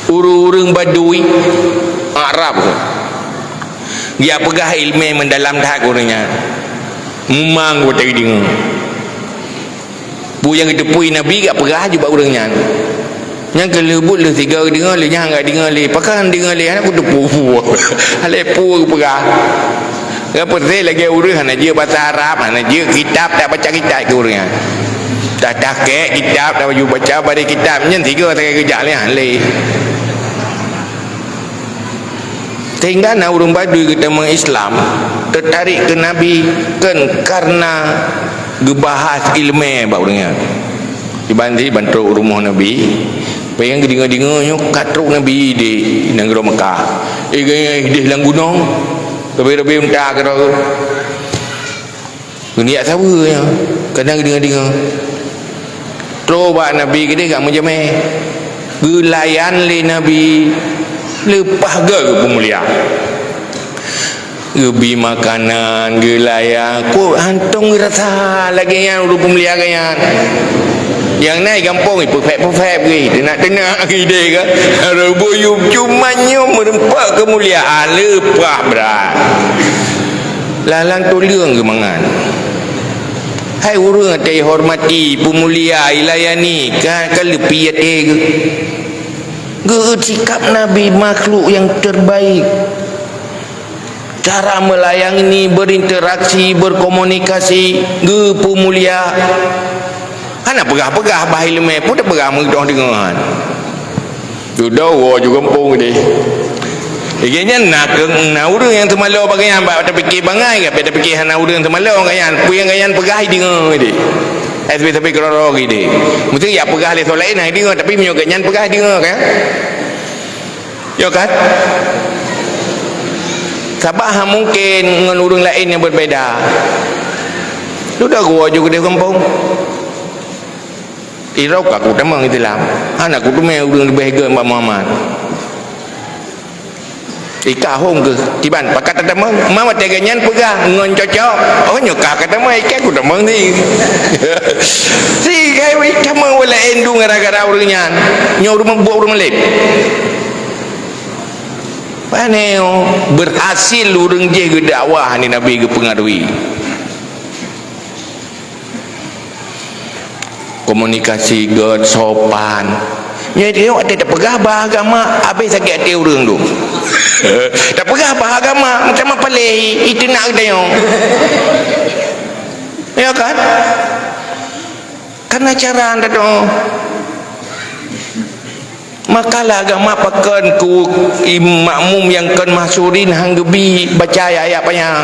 ureuëng-ureuëng Badui, Arab, geujak peugah iéleumé meudalam that ureuëng nyan. Mumang watée geudeungoe. Peue nyang geuteupeue Nabi geujak peugah ju bak ureuëng nyan. Nyang keu lheueh buet lheueh sigoe geudeungoe lé, nyan han geudeungoe lé. Pakon han deungoe lé, hana kuteupeu peue. Hana lé peue geupeugah. Geupeusé lagée ureuëng hana jeuet basa Arab, hana jeuet kitab, tak baca kitab keu ureuëng nyan. Tak takek kitab, tak baju baca, bari kitab, nyan sigoe sagai geujak lé, han lé. Sehingga na ureuëng Badui geutamong Islam, teutarek keu Nabi, kon karena geubahas iéleumé bak ureuëng nyan. Iban di ban trok u rumoh Nabi, peue nyang geudeungoe-deungoe nyoe ka trok Nabi di nanggroe Mekah. Eh, geuh ideh lam gunong, robée-robée unta keudroe. Geuniyak saweue nyan, kadang deungoe-deungoe. Trok bak Nabi keudeh ka meujamé. Geulayan lé Nabi, leupah gét geupeumulia. Geubi makanan, geulayan, kok hántom geurasa lagée nyan ureuëng peumulia geuh nyan. Nyang na i gampông ipeuféb-peuféb geuh, teunak-teunak geuh ideh ka. Reubôh yup cuma nyoe meureumpok keumuliaan leupah brat. Lalang tuleueng geumangan. Hai ureuëng nyang ihormati, peumulia, ilayani, ka, ka leupie até geuh. Geuh sikap Nabi makhluk nyang terbaik. Cara melayani, berinteraksi, berkomunikasi, geupeumulia. Hana peugah-peugah bah iéleumé, peue tapeugah meudoh deungoe han. Dudoe woe ju gampông deh. Lagée nyan na keu, na ureuëng nyang teumalo bak gobnyan, bak tapike bangai, tapi tapike hana ureuëng teumalo gobnyan. Peue nyang gobnyan peugah ideungoe deh. Eh, tapi, tapi keudroe-droe deh. Meusti jak peugah lé soe laén hana ideungoe, tapi meunyoe gobnyan peugah ideungoe kan. Ya kan? Sabab hana mungken ngon ureuëng laén nyang berbeda. Dudoe woe ju keudeh gampông. Irok aku tamong Islam. Hana kuteumé ureuëng leubeh gét bak Muhammad. Ika hong keuh, kiban, pakat tatamong. Ma watée gobnyan peugah ngon cocok. Oh, nyoe ka katamong, ika kutamong ni. Si kai wei tamong wala endu gara-gara ureuëng nyan. Nyoe ureuëng buet ureuëng malém. Pane berhasil ureuëng jih geudakwah ni Nabi geupengaruhi. Komunikasi gét, sopan. Nyoe teuh watée tapeugah bah agama, habéh sakét até ureuëng tu. Tapeugah bah agama, macam mana paleh iteunak geutanyoe. Ya kan? Karena cara anda tu. Maka lam agama pakon keu im-, makmum nyang kon mahsurin han geubi baca ayat-ayat panyang.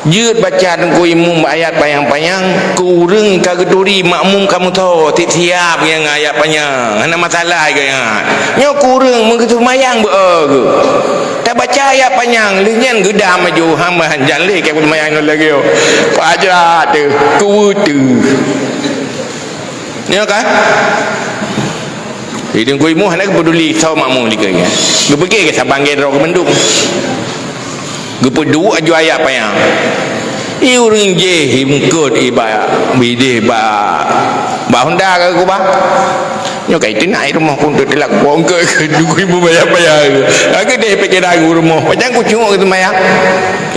Jeuet baca teungku imum ayat panyang-panyang, keu ureuëng ka geuturi makmum ka meusaboh tiep-tiep nyang ayat panyang. Hana masalah geuh nyan. Nyoe keu ureuëng meuseumayang beu-e geuh. Tabaca ayat panyang, lheueh nyan geudam laju, hamba hanjan lé ka seumayang nyoe lagée nyoe. Paja teuh, kuweuteue. Nyoe kan? Jadi teungku imum hana geupeuduli soe makmum likot nyan. Geupiké keu saban gét droe keu mandum. Geupeuduek aju ayat panyang. I ureuëng jéh i eungkot i ba bidéh ba, ba honda ka keubah. Nyoe ka iteunak i rumoh pun teutelak kuengkot keu dugui beubayang-bayang. Ka keudeh pikéran u rumoh. Pajan kucunguek keu seumayang.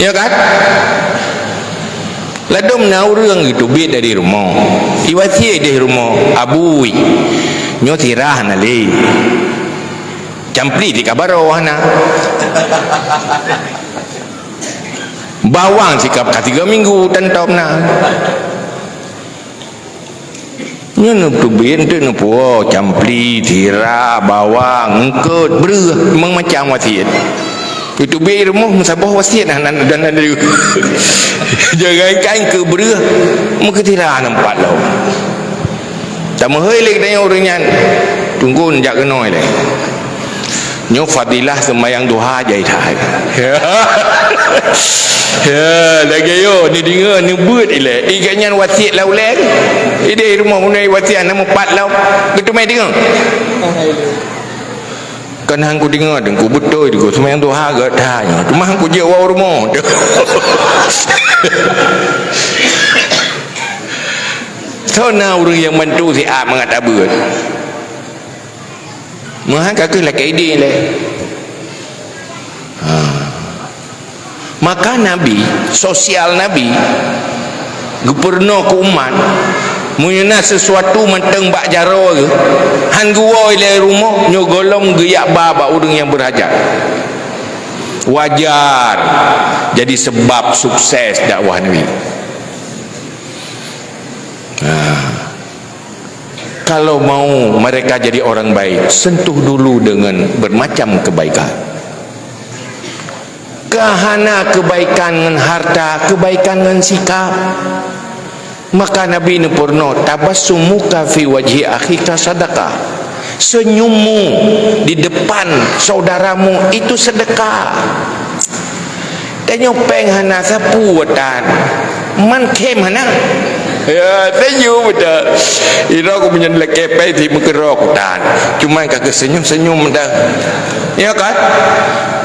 Nyoe kan? Ladôm na ureuëng geuteubiet dari rumoh. I wasiet deh rumoh, "Abui, nyoe sirah na lé." Campli di kabaroe hana. Bawang sikap ka tiga minggu tantop na. Nyoe neuteubiet enteuk neupuwoe, campli, sira, bawang, eungkot, breueh, meumacam wasiet. Neuteubiet rumoh meusaboh wasiet hana dan ada. Jangankan keu breueh, meukeusira na empat lom. Tameuhôi lé geutanyoe ureuëng nyan, tunggu neujak keunoe lé. Nyoe fadilah seumayang duha jai that. Ya, lagée nyoe, neudeungoe, neubeuet ilée. I gobnyan wasiet lam ulée. Ideh rumoh bunoe wasiet hana meupat lom. Geuteumé deungoe. Kan han kudeungoe, deungku beutôi, deungku seumayang duha geutanyoe. Teuma han kujeuet woe u rumoh. Soe na ureuëng nyang bantu siat mangat tabeuet? Meuhan ka kheueh lakée ideh lé. Ha. Maka Nabi, sosial Nabi, geupeurunoe keu umat, meunyoe na sisuatu mantong bak jaroe geuh, han geuwoe lé rumoh, nyoe gohlom geujak ba bak ureuëng nyang beurhajat. Wajar jadi sebab sukses dakwah Nabi. Ha. Kalau mau mereka jadi orang baik, sentuh dulu dengan bermacam kebaikan. Keu hana kebaikan ngon harta, kebaikan ngon sikap. Maka Nabi neupeurunoe, "Tabassumuka fi wajhi akhika sadaqah." Senyummu di depan saudaramu itu sedekah. Tanyoe péng hana, sapeue tan. Man khém hana. Ya, senyum beutôi. Ira ku meunyan lakée péng si meukeurok tan. Cuma ka keu senyum-senyum dah. Ya kan?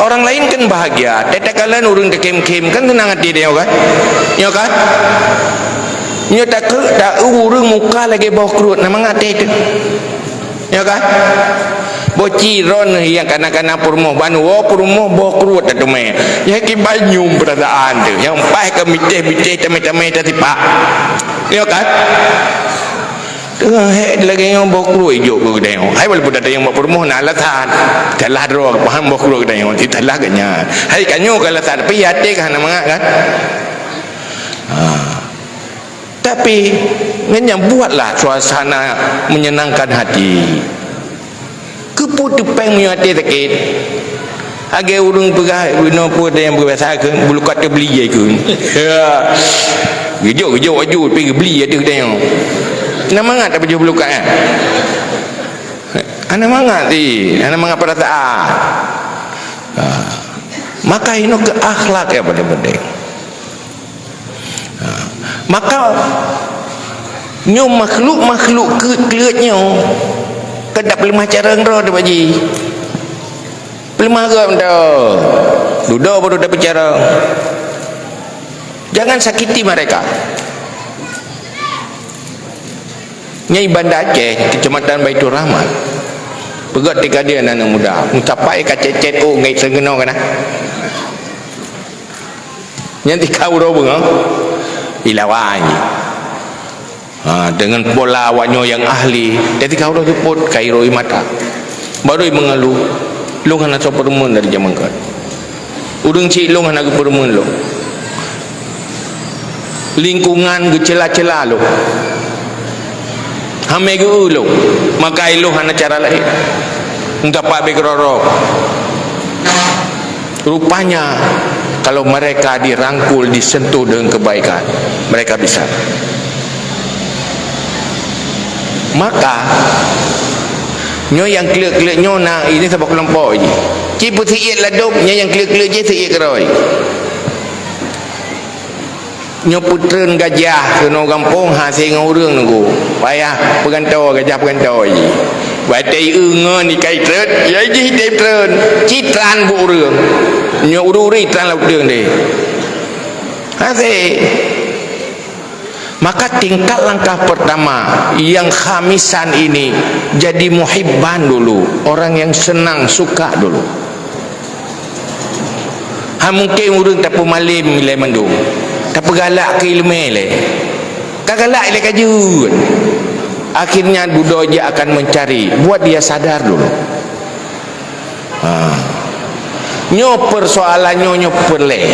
Orang lain kan bahagia. Takalon ureuëng takhém-khém kan seunang até dia kan? Ya kan? Nyoe takeu, ta ureuëng muka lagée boh kruet, na mangat até teuh. Ya kan? Boh ci ron nyang kana-kana peurumoh banu, woe peurumoh boh kruet tateumé. Nyang kiban nyum peurasaan teuh, nyang paih ka mitéh-mitéh tamé-tamé tasipak. Ya kan? Teuh hék lagée nyoe boh kruet ijok keu geutanyoe. Hai walaupun ada nyang bak peurumoh na alasan. Salah droe paham boh kruet geutanyoe, salah geuh nyan. Hai ka nyoe ka alasan, tapi até ka hana mangat kan? Ha. Tapi, ngon nyan buatlah suasana menyenangkan hati. Keupeue teupéng meunyoe até sakét? Lagée ureuëng peugah, "Inoe peue nyang biasa keu bulukat teubeli jai keu." Ya. Geujok-geujok aju pi geubeli ateueh tanyoe. Na mangat tapajoh bulukat kan? Hana mangat ti, hana mangat peurasaan. Ha. Maka inoe keu akhlak nyang paling penting. Ha. Maka nyoe makhluk-makhluk keu-, kleuet nyoe ka tapeuleumah carông droe teuh, Pak Ji. Peuleumah gob dah. Dudoe baru tapeucarông. Jangan sakiti mereka. Nyan i Banda Aceh, Kecamatan Baitur Rahmat. Peugöt tika dia aneuk muda. Meusapai ka cet-cet, oh, ngai seungeunoe kana. Nyan tika uroe beungoh, ilawan. Ha, dengan pola awak nyoe nyang ahli, dan tika uroe seupôt, ka iroi mata. Barui meungeuluh, lôn hana soe peureumeun dari jameun kon. Ureueng chik lôn hana geupeureumeun lôn. Lingkungan geucela-cela lôn. Hamé geu lôn, maka ilôn hana cara laén. Meusapat bèk keudroe-droe. Rupanya, kalau mereka dirangkul, disentuh dengan kebaikan, mereka bisa. Maka, nyoe nyang kleuet-kleuet nyoe na, ini saboh keulompok jih. Ci peusiet ladôm, nyoe nyang kleuet-kleuet jih siet keudroe. Nyoe peutreun gajah keunoe gampông hase ngon ureuëng nunggu. Payah peugantoe gajah peugantoe jih. Watèe ieu ngon ikai treun, ya jih itém treun. Citran bu ureuëng. Nyoe ureuëng-ureuëng itran lam ureuëng deh. Hase. Maka tingkat langkah pertama yang khamisan ini jadi muhibban dulu, orang yang senang suka dulu. Ha mungken ureuëng tapeumalém ilée mandum, tapeugalak keu ileumé ilée. Ka galak ilée ka jeuet. Akhirnya dudoe jih akan mencari, buat dia sadar dulu. Ha. Nyoe persoalan nyoe, nyoe peureulée.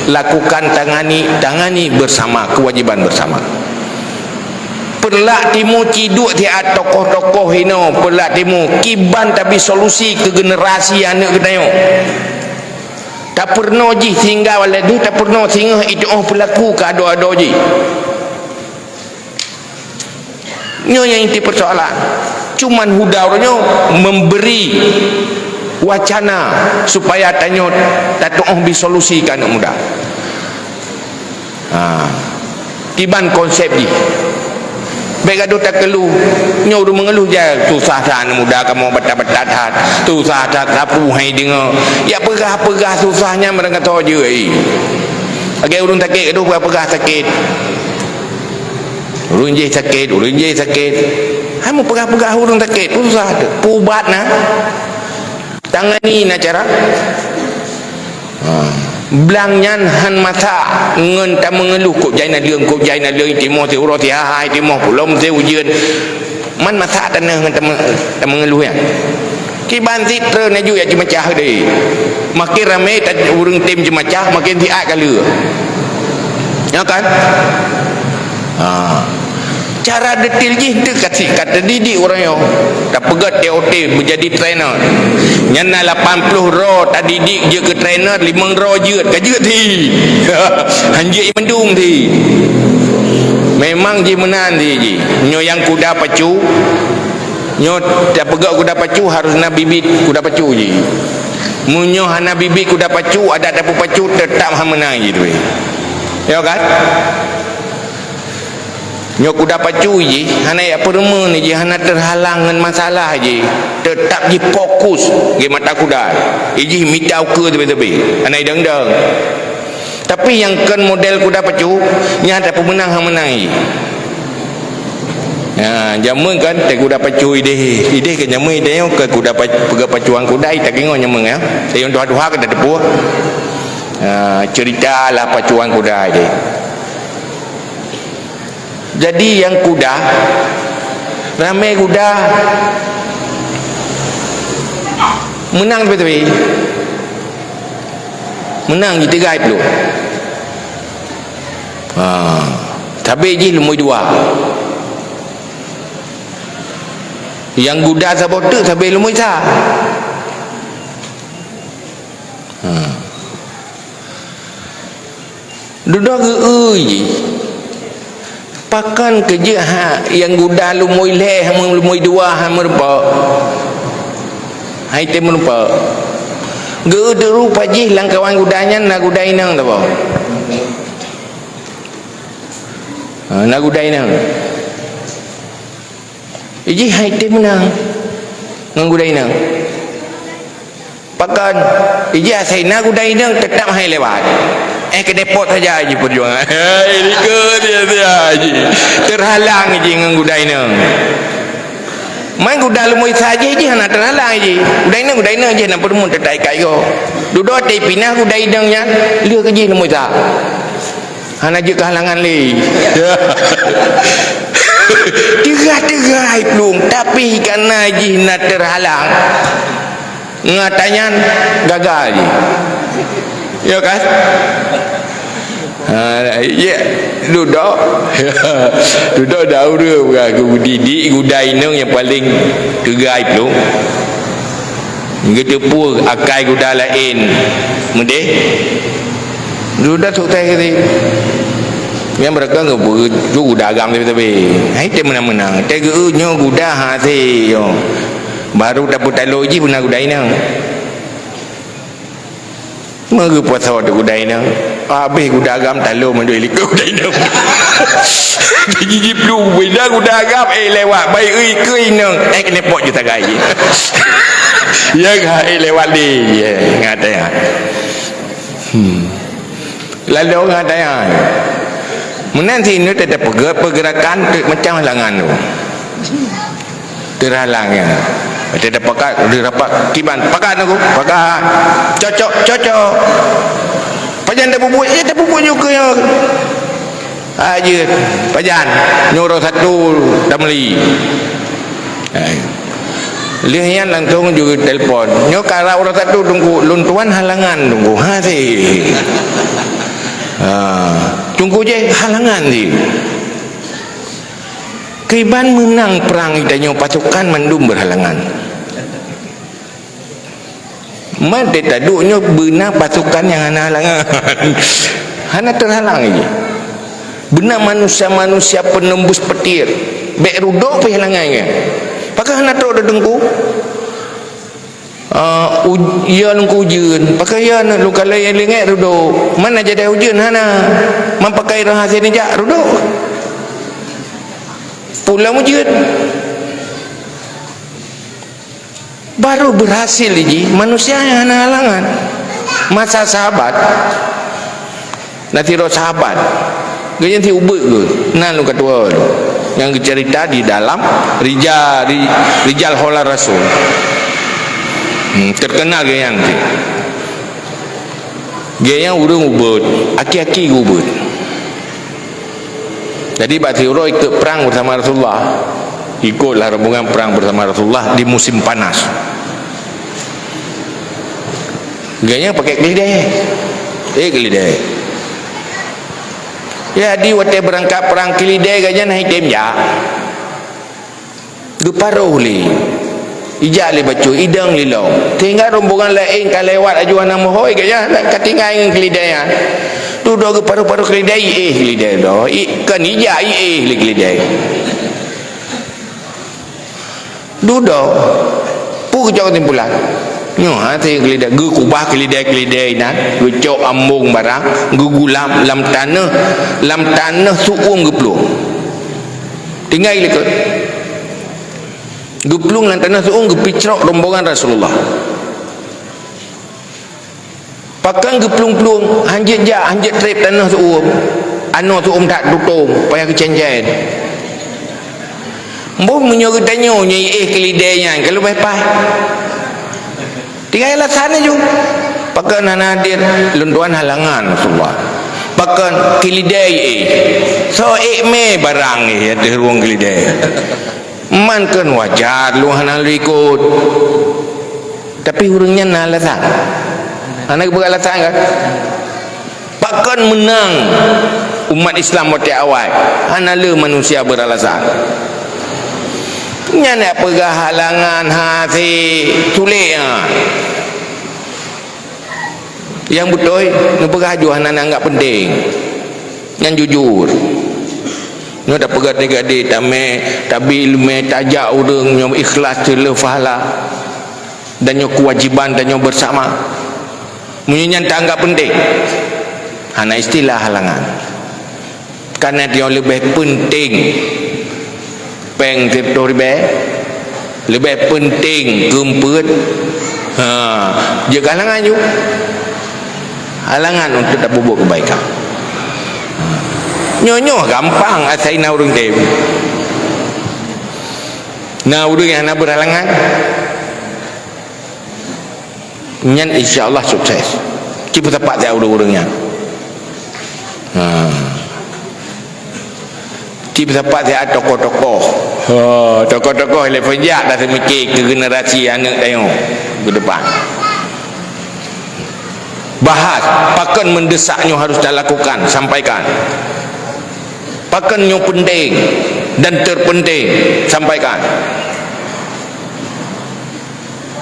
Lakukan, tangani, tangani bersama, kewajiban bersama. Peureulak timu ci duek siat tokoh-tokoh inoe, peureulak timu kiban tabi solusi keu generasi aneuëk geutanyoe. Tapeurunoe jih sehingga walai deuh tapeurunoe singoh ituoh peulaku keu adoe-adoe jih. Nyoe nyang inti persoalan. Cuman huda uroe nyoe memberi wacana supaya tanyoe tatuoh bi solusi keu aneuëk muda. Ha. Kiban konsep jih. Bék gadoh takeuluh. Nyoe ureuëng meungeuluh jai, susah that aneuëk muda kamoe bata-bata that. Susah that sapeue hai deungoe. Ya peugah-peugah susah nyan meurangkasoe jeuet. Lagée ureuëng sakét gadoh peugah-peugah sakét. Ureuëng jih sakét, ureuëng jih sakét. Hai meupeugah-peugah ureuëng sakét, susah teuh. Peuubat na. Tangani na cara. Ha. Blang nyan han masak ngon tameungeuluh kok jai na leueng, kok jai na leueng, timoh siuroe sihai, timoh pulom siujeuen. Man masak taneuh ngon tame-, tameungeuluh nyan. Kiban sit treun laju ya ceumacah deh. Makin ramé ta-, ureuëng tem ceumacah, makin siat ka lheueh. Ya kan? Ha. Cara detail jih teuh ka si-, ka tadidik ureuëng nyoe. Tapeugét T O T menjadi trainer. Nyan na lapan ploh droe tadidik jeuet keu trainer, limong droe jeuet, ka jeuet thi. Han jeuet mandum thi. Memang jih meunan thi jih. Nyoe nyang kuda pacu, Nyoe tapeugah kuda pacu harus na bibit kuda pacu jih. Meunyoe hana bibit kuda pacu, adak tapeupacu, teutap hana meunang jih teuh. Ya kan? Nyoe kuda pacu jih, hana jak peureumeun jih, hana teurhalang ngon masalah jih. Teutap jih fokus di mata kuda. Ijih mita ukeue teubi-teubi. Hana idong-dong. Tapi nyang kon model kuda pacu, nyan tapeumeunang hana meunang jih. Ya, jameun kan, teuh kuda pacu ideh. Ideh ke jameun ideh nyoe ke kuda pac-, peugah pacuan kuda, ita keunoe jameun ya. Teuh tuha-tuha ke dah teupeue. Ha, cerita lah pacuan kuda ideh. Jadi nyang kuda, ramé kuda, meunang teubi-teubi. Meunang jiteugai pluek. Ha, sabé jih lumboi dua. Nyang kuda saboh teuk sabé lumboi sa. Ha. Dudoe geu-eu jih. Pakon keu jeuet ha nyang kuda lumboi lhée, lumboi dua ha meurumpok. Hai tem meurumpok. Geu-eu teuk rupa jih lam kawan kuda nyan na kuda inong teuh boh. Ha, na kuda inong. Ijih hai tem meunang ngon kuda inong. Pakon? Ijih asai na kuda inong teutap hai lewat. Eh, keu depot saja jih peujuangan. Hai, likot dia, dia jih. Teurhalang jih ngon kuda inong. Man kuda lumboi sa jih, jih hana teurhalang jih. Kuda inong, kuda inong jih na peureumeun teutap ikat goe. Dudoe teuh pinah kuda inong nyan, lheueh keu jih lumboi sa. Hana jeuet keuhalangan lé. Teuga-teuga plueng, tapi kareuna jih na teurhalang. Ngon ata nyan gagal jih. Ya kan? Ha, ya, dudoe. Dudoe dah ureueng bukan geudidik guda inong nyang paling teugai plueng. Geuteupeue akai guda laén meudeh. Dudoe sukses keu si. Nyang beureukat ngeubeuet guda agam tapi-tapi. Hai teu meunang-meunang. Teu geu nyoe guda hase nyoe. Baru tapeutalo jih beuna guda inong. Meugeupasoe teuh guda inong. Habéh guda agam talo mandum likot guda inong. Jijiplu beda guda agam, eh, lewat. Baik, eh, keu inong. Eh, keuneuk pot ju tagai. Ya ga, eh, lewat deh. Ya, ngat ya. Hmm. Lalu ngat ya. Meunan sinoe teupeugah pergerakan tu macam halangan tu. Terhalang ya. Dia dah pakat, dia rapat kiban. Pakat aku, pakat. Cocok, cocok. Pajan dah bubut, ya dah bubut juga ya. Aja, pajan. Nyuruh satu tamli. Eh. Lheuh nyan langsung juga telepon. Nyoe karap ureueng satu tunggu, lôn tuan halangan tunggu. Ha, si. Ha. Tunggu je halangan si. Kiban meunang prang geutanyoe pasukan mandum berhalangan. Mat teuduek nyoe beuna pasukan nyang hana halangan. Hana terhalang lagi. Beuna manusia-manusia penembus petir. Bèk rudok pih halangan nyan. Pakon hana trok teungku? Ah, u-, ya lôn ujeuen. Pakon ya lôn kalon nyang leungèt rudok. Mana jadi ujeuen hana. Man pakai roh hasé neujak rudok. Pulang ujeuen. Baru berhasil jih manusia nyang hana halangan. Masa sahabat, na sidroe sahabat, geuh nyan si ubeuet geuh, na lôn katuoe nyang geucerita di dalam Rija-, Ri-, Rijal Haula Rasul. Hmm, terkenal geuh nyan si. Geuh nyan ureueng ubeuet, aki-aki ubeuet. Jadi, bak siuroe ikut perang bersama Rasulullah. Ikutlah rombongan perang bersama Rasulullah di musim panas. Geuh nyan pakai keulidèe. Eh, keulidèe. Jadi, watèe beurangkat perang keulidèe geuh nyan hana item jak. Geuparoh lé, ijak lé bacut, idong lé lom. Sehingga rombongan laén ka lewat aju hana meuhôi, geuh nyan ka tinggai ngon keulidèe nyan. Dudoe geuparoh-paroh keulidèe, iéh keulidèe dudoe. I, kon ijak, iéh lé keulidèe. Dudoe, peue geucok keusimpulan? Nyoe hase keulidèe, geukubah keulidèe-keulidèe inan, geucok ambong barang, geugulam lam tanoh, lam tanoh su'uem geuplueng. Tinggai likot. Geuplueng lam tanoh su'uem geupicrok rombongan Rasulullah. Pakon geuplueng-plueng, hanjeuet jak, hanjeuet trép tanoh su'uem. Anoe su'uem that tutong, payah geucén-cén. Boh meunyoe geutanyoe nyang iéh keulidèe nyan ka leubeh paih. Tinggai alasan laju. Pakon hana hadir, lôn tuan halangan Rasulullah. Pakon keulidèe iéh. Soe ék mé barang iéh ateueh ruweueng keulidèe. Man kon wajar lôn hana lôn ikot. Tapi ureueng nyan na alasan. Hana geupeugah alasan kan? Pakon meunang umat Islam watèe awai? Hana le manusia beralasan. Nyan nak peugah halangan hase sulet, ha. Nyang beutôi, neupeugah aju hana anggap penting. Nyan jujur. Nyoe tapeugah tingkat di tamé, tabi ileumèe, tajak ureueng nyang ikhlas teuleuf pahala. Dan nyoe keuwajiban tanyoe beusama. Meunyoe nyan taanggap penting, hana istilah halangan. Karena nyoe leubeh penting péng siploh ribèe, leubeh penting keumpeuet. Ha, jeuet keu halangan ju. Halangan untuk tapeubuet keubaikan. Nyoe-nyoe gampang asai na ureueng tem. Na ureueng nyang hana beurhalangan. Nyan insya Allah sukses. Ci peusapat siat ureueng-ureueng nyan. Ha. Ci peusapat siat tokoh-tokoh. Ha, tokoh-tokoh lé peujak dah seumiké keu generasi aneuk tanyoe keu depan. Bahas, pakon mendesak nyoe harus talakukan, sampaikan. Pakon nyoe penting dan terpenting, sampaikan.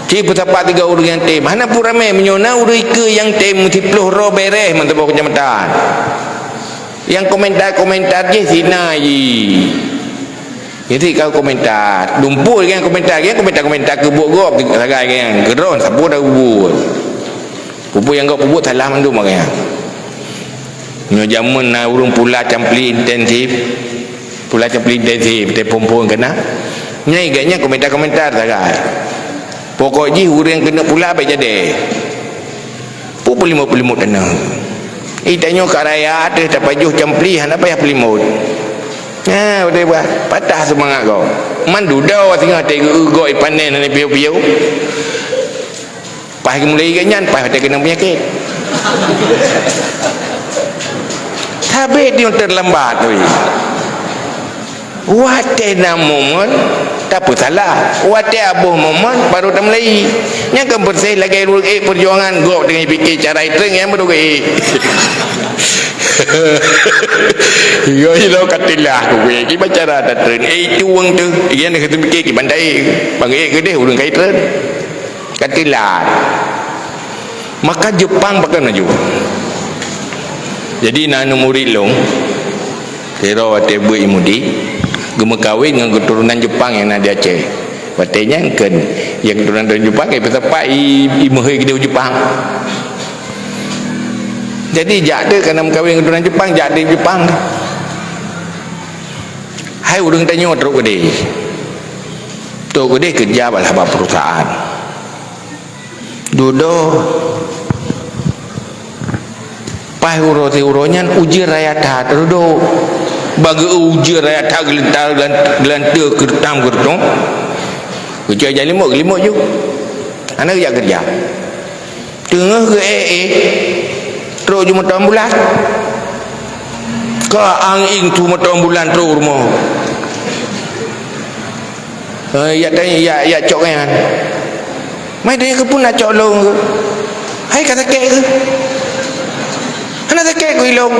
Ci peusapat tiga ureuëng nyang tem. Hana peuramé, meunyoe na ureuëng ikeue nyang tem, siploh droe bereh mantong boh keucamatan. Nyang komentar-komentar jih sina jih. Jadi kau komentar, dumpul nyang komentar, nyang komentar-komentar keu buet gob, sagai nyang keudroe, sapeue dah buet. Peue-peue nyang gob peubuet salah mandum awaknyan. Nyoe jameun na ureuëng pula campli intensif, pula campli intensif, telepon-pon keunan. Nyan iganya komentar-komentar sagai. Pokok jih ureuëng keuneuk pula bék jadi. Peue peulimot-peulimot tanoh. Eh, tanyoe ka raya, ateueh tapajoh campli, hana payah peulimot. Ha, udah bah, patah seumangat kau. Man dudoe singoh teugeugok ipanen hana piôh-piôh. Paih geumulai gét nyan, paih watée keunong peunyakét. Sabé diuntreun lambat, weh. Watée na momen, tapeusalah. Watée aboh momen, baru tamulai. Nyang keu beureuséh lagée ureuëng ék peujuangan, gob teungoh pike cara itreun nyang beureuguek ék. Yo, ilo katilah kuwe, kiban cara tatreun. Eh, itu wong tu. Iya nak kata pike kiban dai. Bang ék keudeh ureuëng kai treun. Katilah. Maka Jepang pakai maju. Jadi na aneuk murit lôn, sidroe watée beuet i Mudi, geumeukawen ngon keuturonan Jepang nyang na di Aceh. Watée nyan kheun, nyang keuturonan Jepang, eh, peusapat i, i meuhôi keudeh u Jepang. Jadi jak deuh kana meukawen ngon keuturonan Jepang, jak deuh u Jepang. Hai ureuëng tanyoe trok keudeh. Trok keudeh keureuja bak saboh perusahaan. Dudoe. Paih uroe siuroe nyan ujeuen raya that, dudoe. Bak geu-, ujeuen raya that geuleuntar, geulan-, geulanteue keureutang-keureutong. Geucok jak limok, geulimok ju. Hana geujak keureuja. Teungoh geu-ék-ék, trok ju moto ambulan. Ka angén tu moto ambulan trok rumoh. Eh, yak tanya, yak, yak cok nyan. Mai tanya keupeue na cok lôn keu? Hai ka sakét keu? Hana sakét keu ilôn.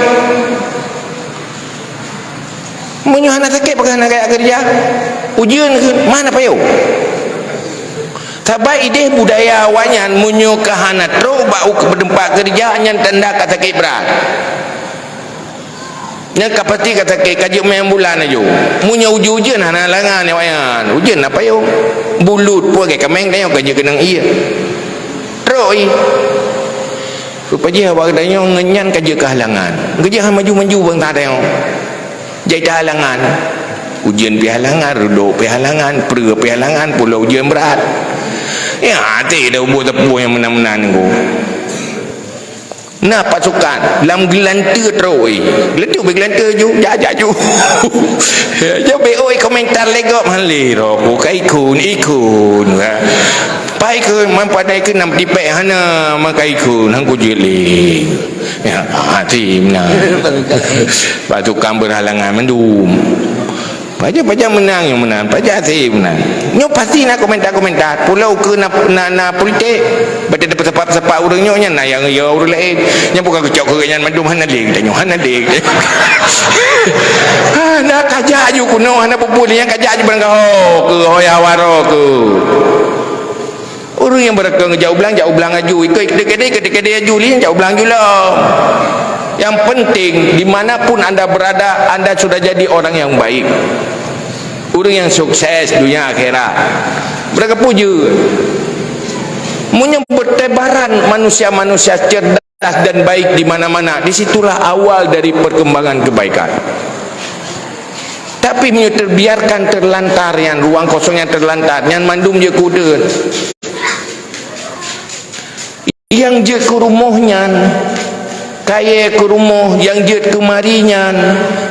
Meunyoe hana sakét, pakon hana geujak keureuja? Ujeuen keu? Mana payong? Sabab ideh budaya awaknyan, meunyoe ka hana trok bak u-, teumpat keureuja, nyan tanda ka sakét brat. Nyan ka pasti ka sakét, ka jeuet mé ambulan laju. Meunyoe ujeuen-ujeuen hana halangan awaknyan. Ujeuen na payong. Bulut pun lagée kaméng tanyoe ka jeuet keunong ié. Trok i. Rupajih awak tanyoe ngon nyan ka jeuet keu halangan. Geujeuet han maju-maju bansa tanyoe. Jai ta halangan. Ujeuen pih halangan, reudok pih halangan, peureueh pih halangan, pulo ujeuen brat. Ya, até dah ubu teupuih nyang meunan-meunan nunggu. Na pasukan lam geulanteue trok, eh. Geulanteue, geulanteue ju, jak-jak ju. Ya, jeuet B O I komentar lé gob, "Han lé roh, ku ka ikun, ikun." Ha. Pai keu man padai keu nam tipék hana meukai keu nang kujeuet lé. Ya, hati meunan. Pasukan berhalangan mandum. Pajan-pajan menang nyang menang, pajan até menang. Nyoe pasti na komentar-komentar. Pulo keu na, na, na politik. Bak tapeusapat-sapat ureuëng nyoe nyan na nyang ya ureuëng laén. Nyang bukan keucok keu nyan mandum hana lé geutanyoe, hana lé. Ha, na kajak ju kuno, hana peue-peue lé nyang kajak ju barangkaho keu hoya waro keu. Ureuëng nyang beurakong jak u blang, jak u blang aju. Ikot keudeh-keudeh, keudeh-keudeh aju lé, jak u blang ju lom. Yang penting, di mana pun anda berada, anda sudah jadi orang yang baik. Ureuëng nyang sukses dunia akhirat. Beurakong puji. Meunyoe bertebaran manusia-manusia cerdas dan baik di mana-mana, di situlah awal dari perkembangan kebaikan. Tapi meunyoe terbiarkan terlantar nyan, ruang kosong nyang terlantar, nyan mandum jeuet keu udeuen. Nyang jeuet keu rumoh nyan, kayée keu rumoh, nyang jeuet keu mari nyan,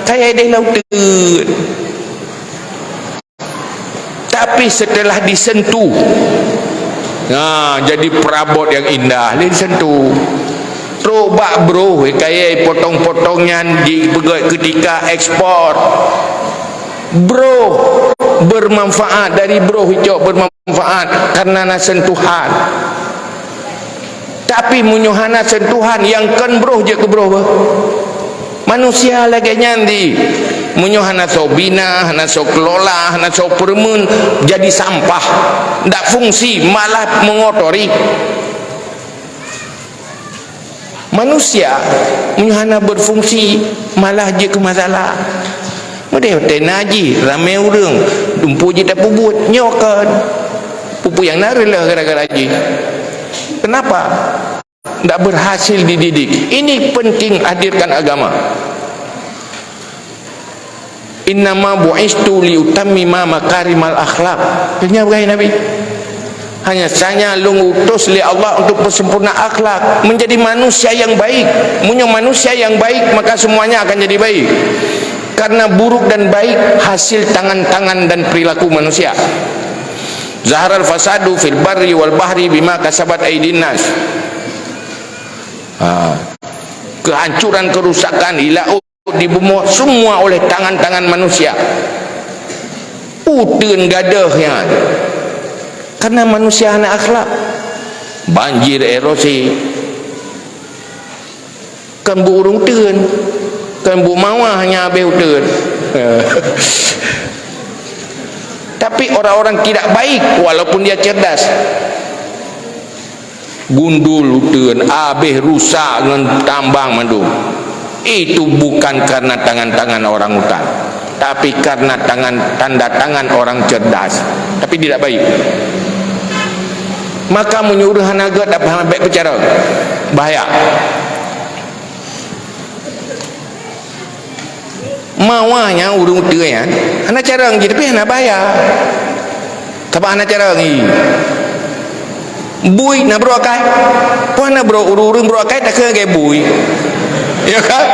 kayée deh lam uteuen. Tapi setelah disentuh, nah, jadi perabot yang indah, lé disentuh. Trok bak broh, kayée potong-potong nyan dipeugét keutika ekspor. Broh bermanfaat, dari broh icok bermanfaat karena na sentuhan. Tapi meunyoe hana sentuhan, nyang kon broh jeuet keu broh beuh. Manusia lagèe nyan di. Meunyoe hana soe bina, hana soe kelola, hana soe peureumeun, jadi sampah. Ndak fungsi, malah mengotori. Manusia, meunyoe hana berfungsi, malah jeuet keu masalah. Meudeh watèe na jih, ramè ureueng, dumpeue jih tapeubuet, nyoe kon. Peue-peue nyang na reuloh gara-gara jih. Kenapa? Ndak berhasil dididik. Ini penting hadirkan agama. "Innama bu'istu liutammima makarimal akhlak." Nyan peugah Nabi. "Hanya saja lôn utus lé Allah untuk bersempurna akhlak, menjadi manusia yang baik. Meunyoe manusia yang baik, maka semuanya akan jadi baik. Karena buruk dan baik hasil tangan-tangan dan perilaku manusia. Zaharal fasadu fil barri wal bahri bima kasabat aidin nas." Ha. Kehancuran, kerusakan di laut, di bumoe, semua oleh tangan-tangan manusia. Uteuen gadôh nyan. Karena manusia hana akhlak. Banjir, erosi. Kon buet ureueng uteuen. Kon buet mawah nyang habéh uteuen. Tapi orang-orang tidak baik, walaupun dia cerdas. Gundul uteuen, habéh rusak ngon tambang mandum. Itu bukan karena tangan-tangan orang utan, tapi karena tangan, tanda tangan orang cerdas. Tapi tidak baik. Maka meunyoe ureueng hana gèt, tak paham, bèk peucarông. Bahaya. Mawah nyan ureueng uteuen nyan, hana carông jih, tapi hana bahaya. Sabab hana carông jih. Bui na brôk akai. Peue hana brôk, ureueng-ureueng brôk akai takheun lagèe bui. Ya kan?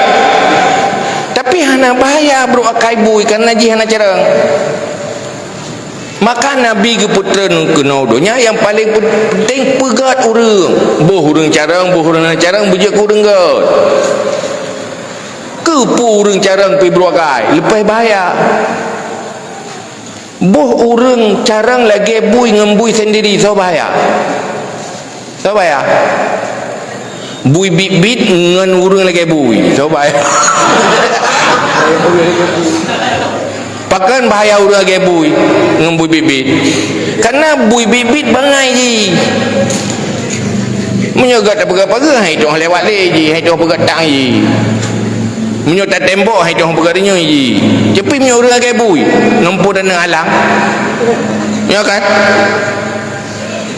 Tapi hana bahaya brôk akai bui, karena jih hana carông. Maka Nabi geupeutreun keunoe donya nyang paleng penting peugèt ureueng. Boh ureueng carông, boh ureueng hana carông, beujeuet keu ureueng gèt. Keu peue ureueng carông pih brôk akai, leupah bahaya. Boh ureueng carông lagèe bui ngon bui sendiri, soe bahaya? Soe bahaya? Bui bit-bit ngon ureueng lagèe bui, soe bahaya? Pakon bahaya ureueng lagèe bui ngon bui bit-bit? Karena bui bit-bit bangai jih. Meunyoe gèt tapeugah pageue, hai toh lewat lé jih, hai toh peugah tang jih. Meunyoe tatembok, hai toh peugah renyoi jih. Tapi meunyoe ureueng lagèe bui, ngon peue dan alam. Ya kan?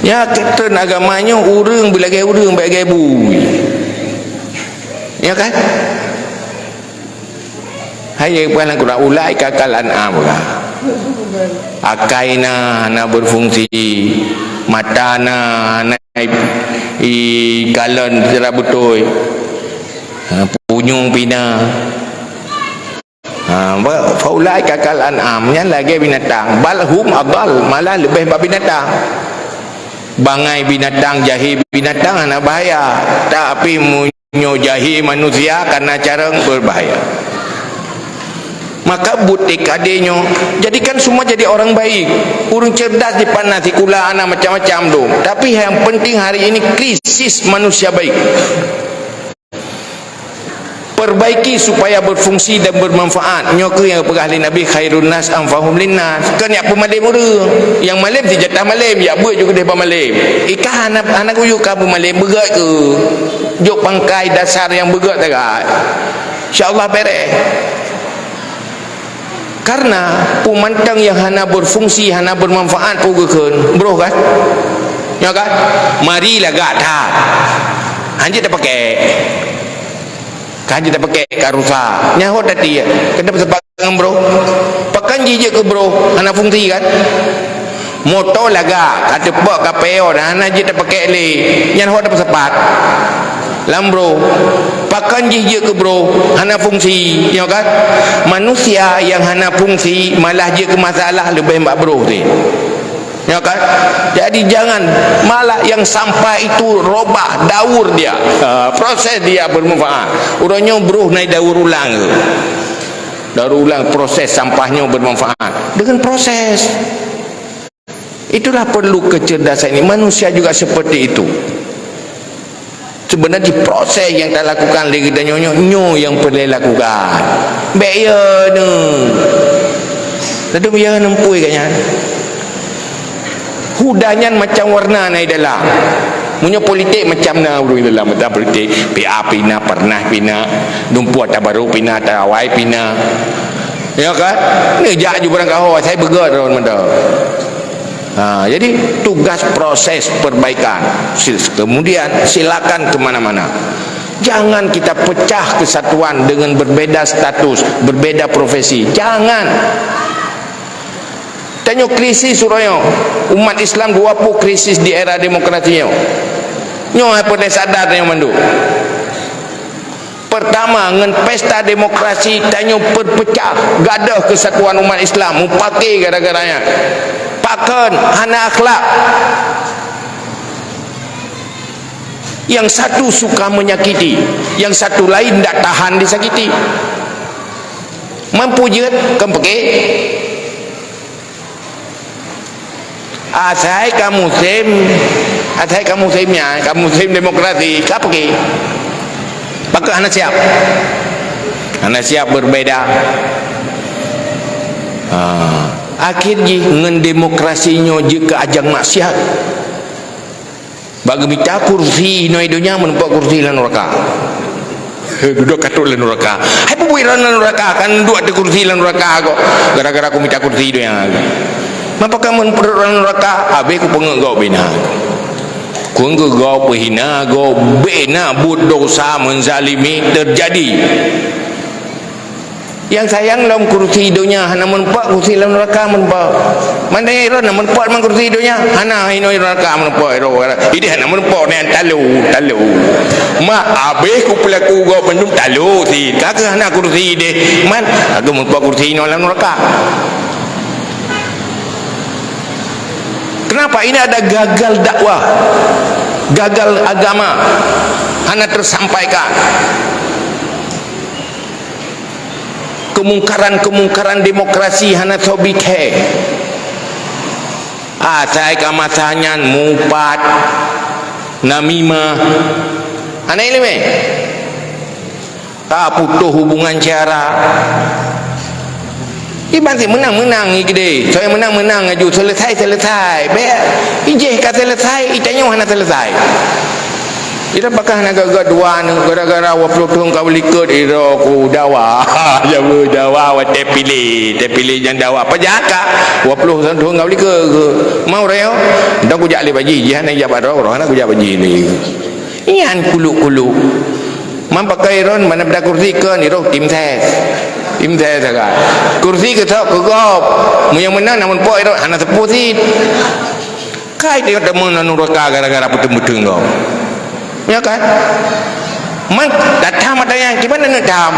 Ya, keuton agama nyoe ureueng beulagèe ureueng, bèk lagèe bui. Ya kan? Hai, peue lam Quran, "Ulaika kal an'am," ka. Akai na hana berfungsi, mata na hana i-, ikalon secara beutôi. Ha, punyueng pih na. Ha, ba-, "Fa ulaika kal an'am," nyan lagèe binatang. "Bal hum adal," malah leubeh bak binatang. Bangai binatang, jahé binatang hana bahaya. Tapi mu-, Nyoe jahé manusia kana carông beubahaya. Maka buet T K D nyoe, jadikan semua jadi orang baik. Ureueng cerdas dipat na sikula, hana macam-macam dong. Tapi yang penting hari ini krisis manusia baik. Perbaiki supaya berfungsi dan bermanfaat. Nyoe keuh nyang geupeugah lé Nabi, "Khairun nas anfa'uhum linnas." Kon jak peumalém ureueng. Nyang malém sijatah malém, jak beuet ju keudeh bak malém. Ikah hana, hana geuyue ka peumalém, beugöt keuh. Jok pangkai dasar nyang beugöt sagai. Insya Allah beres. Karena peue mantong nyang hana berfungsi, hana bermanfaat, peue geukheun? Broh kan? Nyo kan? Mari lagak that. Hanjeuet tapakék. Kan hanjeuet tapakék ka rusak. Nyan ho tati, keuneuk peusapat ngon broh. Pakon jih jeuet keu broh, hana fungsi kan? Moto lagak, ka teupok ka pèe, hana jeuet tapakék lé. Nyan ho tapeusapat. Lam broh. Pakon jih jeuet keu broh, hana fungsi, nyo kan? Manusia nyang hana fungsi malah jeuet keu masalah leubeh bak broh teuh. Nyo kan? Jadi jangan, malah yang sampah itu robah, daur dia. Ha, proses dia bermanfaat. Uroe nyoe broh na daur ulang. Daur ulang proses sampah nyoe bermanfaat. Dengan proses. Itulah perlu kecerdasan ini. Manusia juga seperti itu. Sebenarnya proses nyang talakukan lé geutanyoe nyoe, nyoe nyang peureulée lakukan. Bék ya neuh. Ladôm ya neuh pui gobnyan. Hudah nyan macam warna na di dalam. Meunyoe politik macam na ureuëng dalam mata politik, P A pih na, Pernas pih na, Dumpeue Tabarok pih na, Tawai pih na. Ya kan? Neujak ju barang kaho, asai beugét droe mantong. Ha, jadi tugas proses perbaikan. Sil-, kemudian silakan ke mana-mana. Jangan kita pecah kesatuan dengan berbeda status, berbeda profesi. Jangan. Tanyoe krisis uroe nyoe. Umat Islam dua puluh krisis di era demokrasi nyoe. Nyoe hai peureulée sadar nyoe mandum. Pertama, ngon pesta demokrasi tanyoe peupeucah, gadôh keusatuan umat Islam, mupake gara-gara nyan. Pakon? Hana akhlak. Yang satu suka menyakiti, yang satu lain ndak tahan disakiti. Mampu jeuet, kon peuke? Asai ka musém, asai ka musém nyan, ka musém demokrasi, ka peuke? Pakon hana siap? Hana siap berbeda. Ha. Akhir jih ngon demokrasi nyoe jeuet keu ajang maksiat. Bak geumita kursi inoe donya, meuneupok kursi lam nuraka. Dudoe ka trok lam nuraka. Hai peue buet lam nuraka, kan duek ateueh kursi lam nuraka kok. Gara-gara kumita kursi donya. Mapa kamoe peutrok lam nuraka, habéh kupeungeut gob bina. Kupeungeut gob, peuhina gob, bina buet dosa, menzalimi terjadi. Nyang sayang lom kursi donya, hana meuneupok kursi lam nuraka meuneupok. Mandai droe na meuneupok man kursi donya, hana inoe nuraka meuneupok droe. Ideh hana meuneupok nyan talo, talo. Mak habéh kupeulaku gob bandum talo si. Ka keuh hana kursi deh. Man, ka keuh meuneupok kursi inoe lam nuraka. Kenapa? Ini ada gagal dakwah, gagal agama, hana tersampaikan. Kemungkaran-kemungkaran demokrasi hana soe bi thée. Asai ka masa nyan mupat, namimah. Hana iéleumé. Ka putôh hubungan syara. Iban si meunang-meunang i keudeh. Soe meunang-meunang aju, selesai-selesai. Bék, ijeh ka selesai, itanyoe hana selesai. Ira pakah na gaga dua ni, gara-gara dua puluh thon ka beulikot ira ku dawa. Jawa dawa watée piléh, tée piléh nyang dawa. Pajaka dua puluh thon ka beulikot. Mau reo, dah kujak lé baji, jih hana jak bak droe, hana kujak baji lé. Nyan kuluk-kuluk. Man pakai ron mana beda kursi kon iro tim ses. Tim ses sagai. Kursi ke sok ke gop. Mu yang menang namun pok iro hana sepuluh sit. Kai dia temen nuraka gara-gara beuteng-beuteng kau. Ya kan? Man datang mata yang gimana nak dam?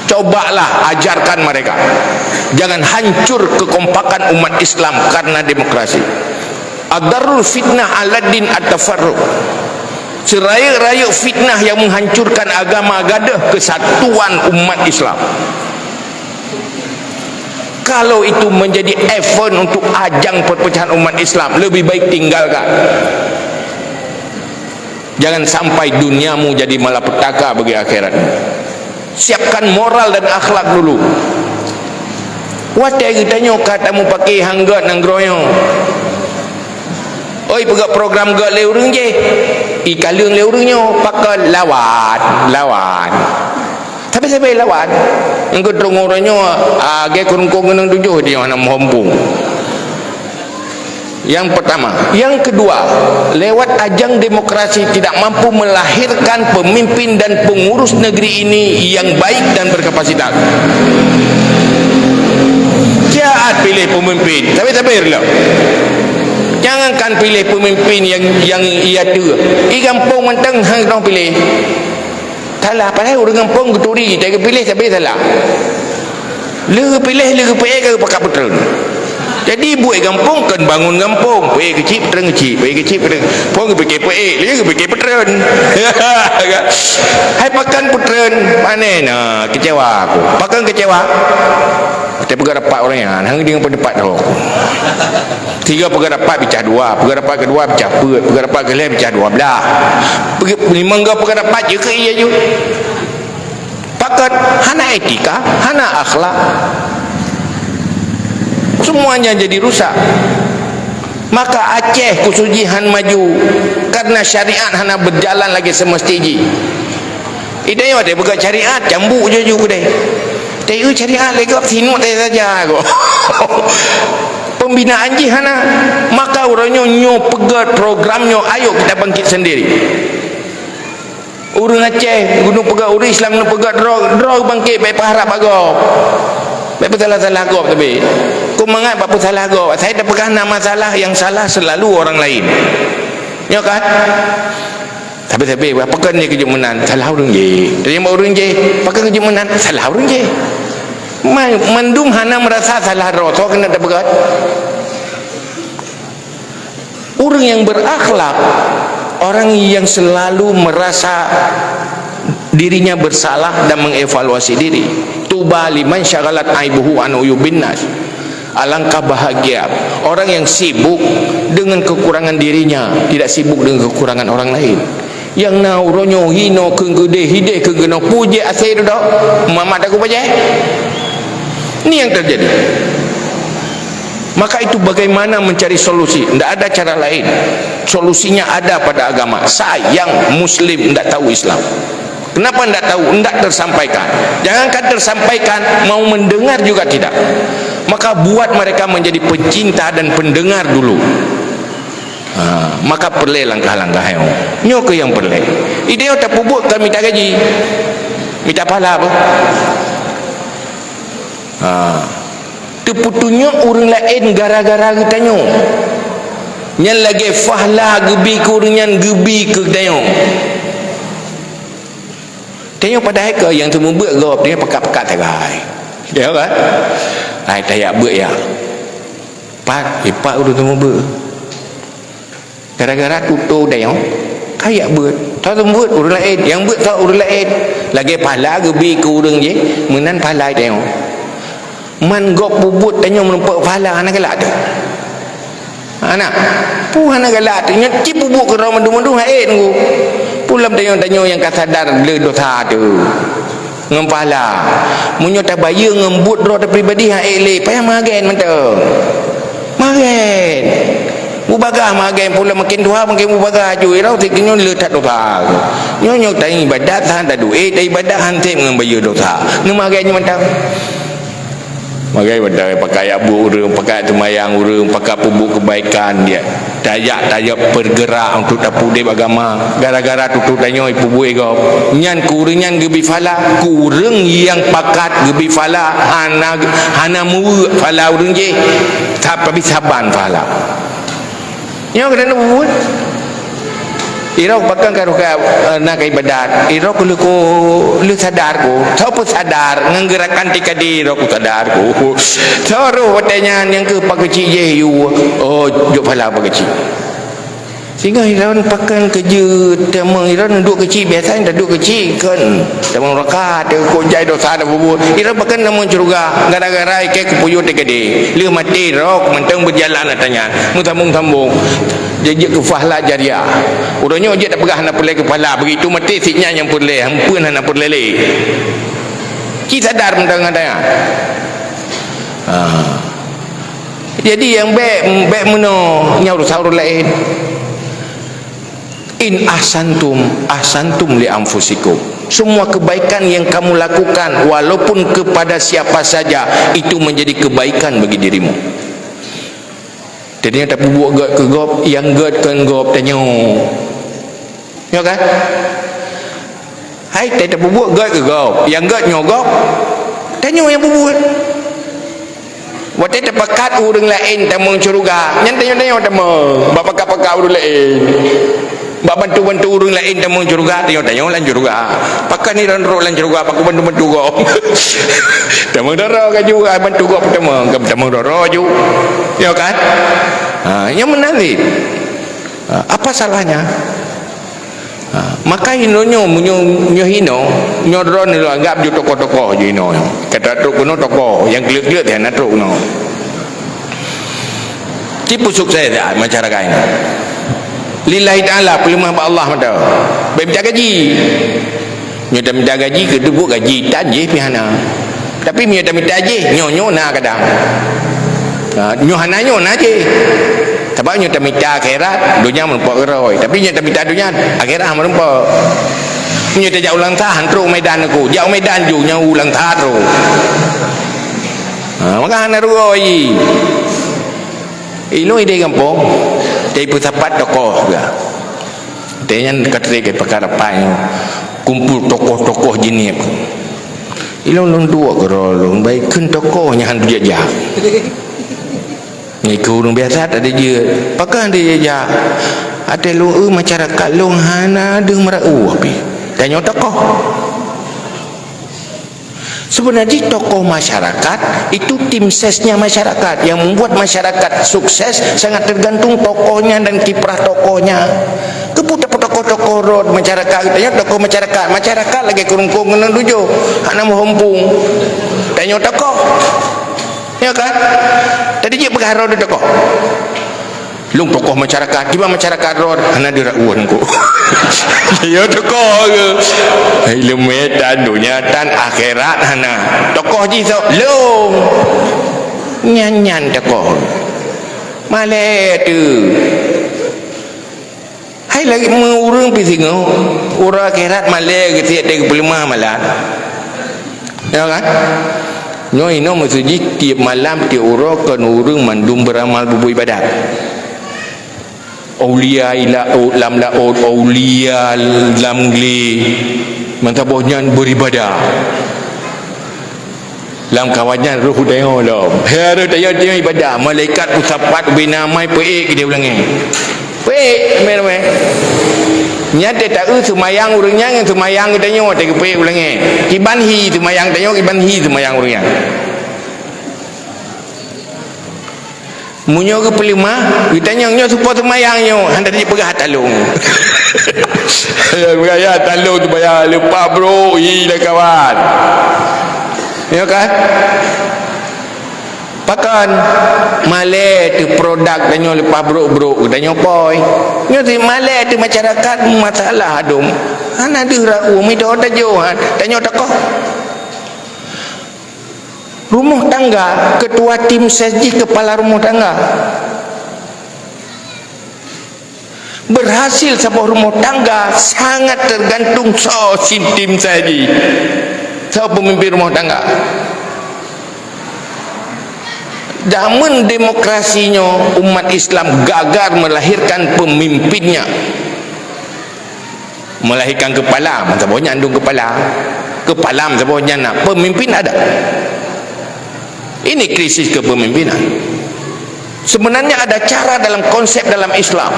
Cobalah ajarkan mereka. Jangan hancur kekompakan umat Islam karena demokrasi. Adarul fitnah aladdin at-tafarruq. Serayeuk-rayeuk fitnah yang menghancurkan agama gadeuh kesatuan umat Islam. Kalau itu menjadi event untuk ajang perpecahan umat Islam, lebih baik tinggalkan. Jangan sampai duniamu jadi malapetaka bagi akhiratmu. Siapkan moral dan akhlak dulu. Watée geutanyoe ka tamupake hanggot nanggroe nyoe. Oi, peugah program gét lé ureuëng jih. Ikaleueng lé ureuëng nyoe, pakon lawan, lawan. Tapi sabe lawan. Engkau terung orang nyoe, ah, ge kurungkong ngeunang tujoh dia hana meuhompung. Yang pertama. Yang kedua, lewat ajang demokrasi tidak mampu melahirkan pemimpin dan pengurus negeri ini yang baik dan berkapasitas. Siat pilih pemimpin, tapi sabar lah. Jangankan pilih pemimpin yang yang ia tu, i gampông mantong hang dong pilih. Salah, padahal ureuëng gampông geuturi, tapi geupiléh sabe salah. Lheueh geupiléh, lheueh geupiléh ka geupakat peutreun. Jadi buet gampông kon bangun gampông, peuék keuchik peutreun keuchik, peuék keuchik peutreun. Pon geupike peuék, lheueh geupike peutreun. Hai pakon peutreun, pane na kecewa aku. Pakon kecewa? Tapi peugah rapat ureuëng nyan, hana deungon pendapat droe. Tiga peugah rapat pecah dua, peugah rapat kedua pecah peuet, peugah rapat keulhèe pecah dua belah. Peugah, limong go peugah rapat jeuet keu ie jeuet. Pakat, hana etika, hana akhlak. Semuanya jadi rusak. Maka Aceh khusus jih han maju karena syariat hana berjalan lagi semesti jih. Idai watèe peugah syariat, cambuk juju keudeh. Teu syariat lé gob sinut teu saja gob. Pembinaan jih hana. Maka uroe nyoe, nyoe peugah program nyoe, ayo kita bangkit sendiri. Ureuëng Aceh, gunong peugah ureuëng Islam, gunong peugah droe, droe bangkit, bèk peuharap bak gob. Bèk peusalah-salah gob tapi. Keu mangat bak peusalah gob, asai tapeugah na masalah, yang salah selalu orang lain. Nyoe kan? Tapi-tapi, pakon ni keujeuet meunan? Salah ureuëng jih. Tanyong bak ureuëng jih, pakon keujeuet meunan? Salah ureuëng jih. Ma-, mandum hana merasa salah droe, soe keuneuk tapeugah? Ureuëng yang berakhlak, orang yang selalu merasa dirinya bersalah dan mengevaluasi diri. Tuba liman syaghalat aibuhu an uyubin nas. Alangkah bahagia orang yang sibuk dengan kekurangan dirinya, tidak sibuk dengan kekurangan orang lain. Nyang na uroe nyoe hino keu geudeh, hideh keu geunoe, pujék asai dudoe. Mamat aku pajéh. Ini yang terjadi. Maka itu bagaimana mencari solusi? Tidak ada cara lain. Solusinya ada pada agama. Sayang Muslim tidak tahu Islam. Kenapa tidak tahu? Tidak tersampaikan. Jangankan tersampaikan, mau mendengar juga tidak. Maka buat mereka menjadi pecinta dan pendengar dulu. Ha, maka peureulèe langkah-langkah nyoe. Nyoe keuh nyang peureulèe. Idéh tapeubuet ka mita gaji. Mita pahala apa? Ha. Teupeutunyok ureuëng laén gara-gara geutanyoe. Nyan lagèe pahala geubi keu ureuëng nyan geubi keu geutanyoe. Tanyoe padahai keu nyang teumeubeuet gob, tanyoe pakat-pakat sagai. Ya kan? Hai, tajak beuet ya. Pat, ipat ureuëng teumeubeuet. Gara-gara tutoe tanyoe, kajak beuet. Teumeubeuet ureuëng laén, nyang beuet teuh ureuëng laén. Lagèe pahala geubi keu ureuëng jih, meunan pahala tanyoe. Man gob peubuet tanyoe meurumpok pahala hana galak teuh. Hana. Peue hana galak teuh, nyoe cit peubuet keudroe mandum-mandum hana ék nunggu. Peue lom tanyoe-tanyoe nyang ka sadar le dosa teuh ngon pahala. Meunyoe tabayeue ngon buet droe teuh pribadi hana ék lé, payah meuagen mantong. Meuagen. Mubagah meuagen, peue lom makin tuha makin mubagah aju. Irau sigoe nyoe le that dosa. Nyoe nyoe taibadat han taduek, taibadat han sép ngon bayeue dosa. Neumeuagen nyoe mantong. Magai padahai pakat jak beuet ureuëng, pakat seumayang ureuëng, pakat peubuet keubaikan dia. Tajak-tajak peugerak untuk tapeuudép agama. Gara-gara tutoe tanyoe peubuet gob. Nyan keu ureuëng nyan geubi pahala, keu ureuëng nyang pakat geubi pahala, hana, hana meuweuek pahala ureuëng jih. Tapi saban pahala. Nyoe keuneuk buet. Irok pakon ka rôh ka, eh, na ka ibadat. Irok leuko, leusadar ko. Tho peusadar ngon geurakan tika di irok sadar ko. Tho rôh watèe nyan nyang keu pakeucik jeh yu. Oh, jok phala pakeucik. Sehingga iron pakon keujeuet tamong iron duek keucik biasa, dak duek keucik kan. Tamong raka, teuko jai dosa dak bubuet. Iron pakon tamong syeuruga gara-gara ikei keupuyuet tika di. Lheueh maté rok mantong beujalan ata nyan. Meusambong-sambong. Jeuet keu pahala jariah. Uroe nyoe jeuet tapeugah hana peureulèe keu pahala, begitu maté si nyan nyang peureulèe, hampeuen hana peureulèe lé. Ci sadar mantong ata nyan. Ha. Jadi nyang bèk, bèk meunoe nyang urusan ureueng laén. In ahsantum, ahsantum li anfusikum. Semua kebaikan yang kamu lakukan, walaupun kepada siapa saja, itu menjadi kebaikan bagi dirimu. Jadi nyang tapeubuet gèt keu gob, nyang gèt keu gob tanyoe. Nyo kan? Hai, tapeubuet gèt keu gob, nyang gèt nyoe gob. Tanyoe nyang peubuet. Watèe tapakat ureueng laén tamong syeuruga, nyan tanyoe-tanyoe tamong, bak pakat-pakat ureueng laén. Bak bantu-bantu ureueng laén tamong syeuruga, tanyoe-tanyoe lam syeuruga. Pakon ni ran rot lam syeuruga, pakon bantu-bantu gob. Tamong dara ka ju, bantu gob tamong, tamong dara ju. Ya kan? Ha, nyang meunan cit. Ha, apa salahnya? Ha, maka inoe nyoe, meunyoe, nyoe inoe, nyoe droeneuh lôn anggab jeuet tokoh-tokoh jeuet inoe. Ka trok keunoe tokoh, nyang kleuet-kleuet hana trok keunoe. Tipu sukses dah masyarakat inoe. Lillahi ta'ala, peuleumah bak Allah mantong. Bèk mita gaji. Nyoe tamita gaji, keu teubuet gaji tan jih pih hana. Tapi meunyoe tamita jih, nyoe, nyoe na kadang. Ha, nyoe hana, nyoe na jih. Sabab nyoe tamita akhirat, donya meurumpok keurôi. Tapi nyoe tamita donya, akhirat meurumpok. Meunyoe tajak u Langsa, han trok Medan aku. Jak u Medan ju, nyoe u Langsa trok. Ha, maka hana rugoe. Inoe idéh gampông, tapi peusapat tokoh juga. Watèe nyan ka trép pakar rapat nyoe, kumpul tokoh-tokoh Jeunieb. Ilôn lôn duek keudroe lôn, bah kheun tokoh nyan han jijak-jak. Nyan keu ureueng biasa tak ada jeuet. Pakon han jijak-jak? Watèe lôn eu masyarakat lôn hana deuh meureu'oh pih. Tanyoe tokoh. Sebenarnya tokoh masyarakat itu tim sesnya masyarakat. Yang membuat masyarakat sukses sangat tergantung tokohnya dan kiprah tokohnya. Keupeue tokoh-tokoh rot masyarakat, geutanyoe tokoh masyarakat. Masyarakat lagèe keurungkong ngon tujoh, hana meuhom pung. Tanyoe tokoh. Ya kan? Tadi jeuet peugah rot tokoh. Lôn tokoh masyarakat, kiban masyarakat rot, hana deuh rot ngon ku. Ya tokoh ke? Ileumèe tan, donya tan, akhirat hana. Tokoh jih soe? Lôn. Nyan-nyan tokoh. Malèe teuh. Hai lagèe ureueng pih singoh, uroe akhirat malèe geusiet teuh geupeuleumah malam. Ya kan? Nyoe inoe maksud jih tiep malam, tiep uroe kon ureueng mandum beuramal, beubuet ibadat. Aulia ila, lam laôt, aulia lam glé, meusaboh nyan beuribadah. Lam kawan nyan roh tanyoe lom. Hai roh tanyoe, tanyoe ibadah. Malaikat peusapat ubé na amai peuék keu dia u langèt. Peuék, ramé-ramé. Nyan teuh taeu seumayang ureueng nyan ngon seumayang geutanyoe teuh geupeuék u langèt. Kiban hi seumayang tanyoe, kiban hi seumayang ureueng nyan. Meunyoe geupeuleumah, geutanyong nyoe soe po seumayang nyoe, hana jipeugah talông. Peugah ya talông seumayang leupah brôk, hi dah kawan. Ya kan? Pakon malèe teuh produk tanyoe leupah brôk-brôk, tanyoe pôi. Nyoe teuh malèe teuh masyarakat masalah adum. Hana deuh rot, meudoe tajôh, tanyoe tokoh. Rumoh tangga, ketua tim ses jih kepala rumoh tangga. Berhasil saboh rumoh tangga sangat tergantung soe cit tim ses jih. Soe pemimpin rumoh tangga. Zaman demokrasi nyoe, umat Islam gagal melahirkan pemimpinnya. Melahirkan kepala, meusaboh nyan dong kepala. Kepala meusaboh nyan na, pemimpin ada. Ini krisis kepemimpinan. Sebenarnya ada cara dalam konsep dalam Islam.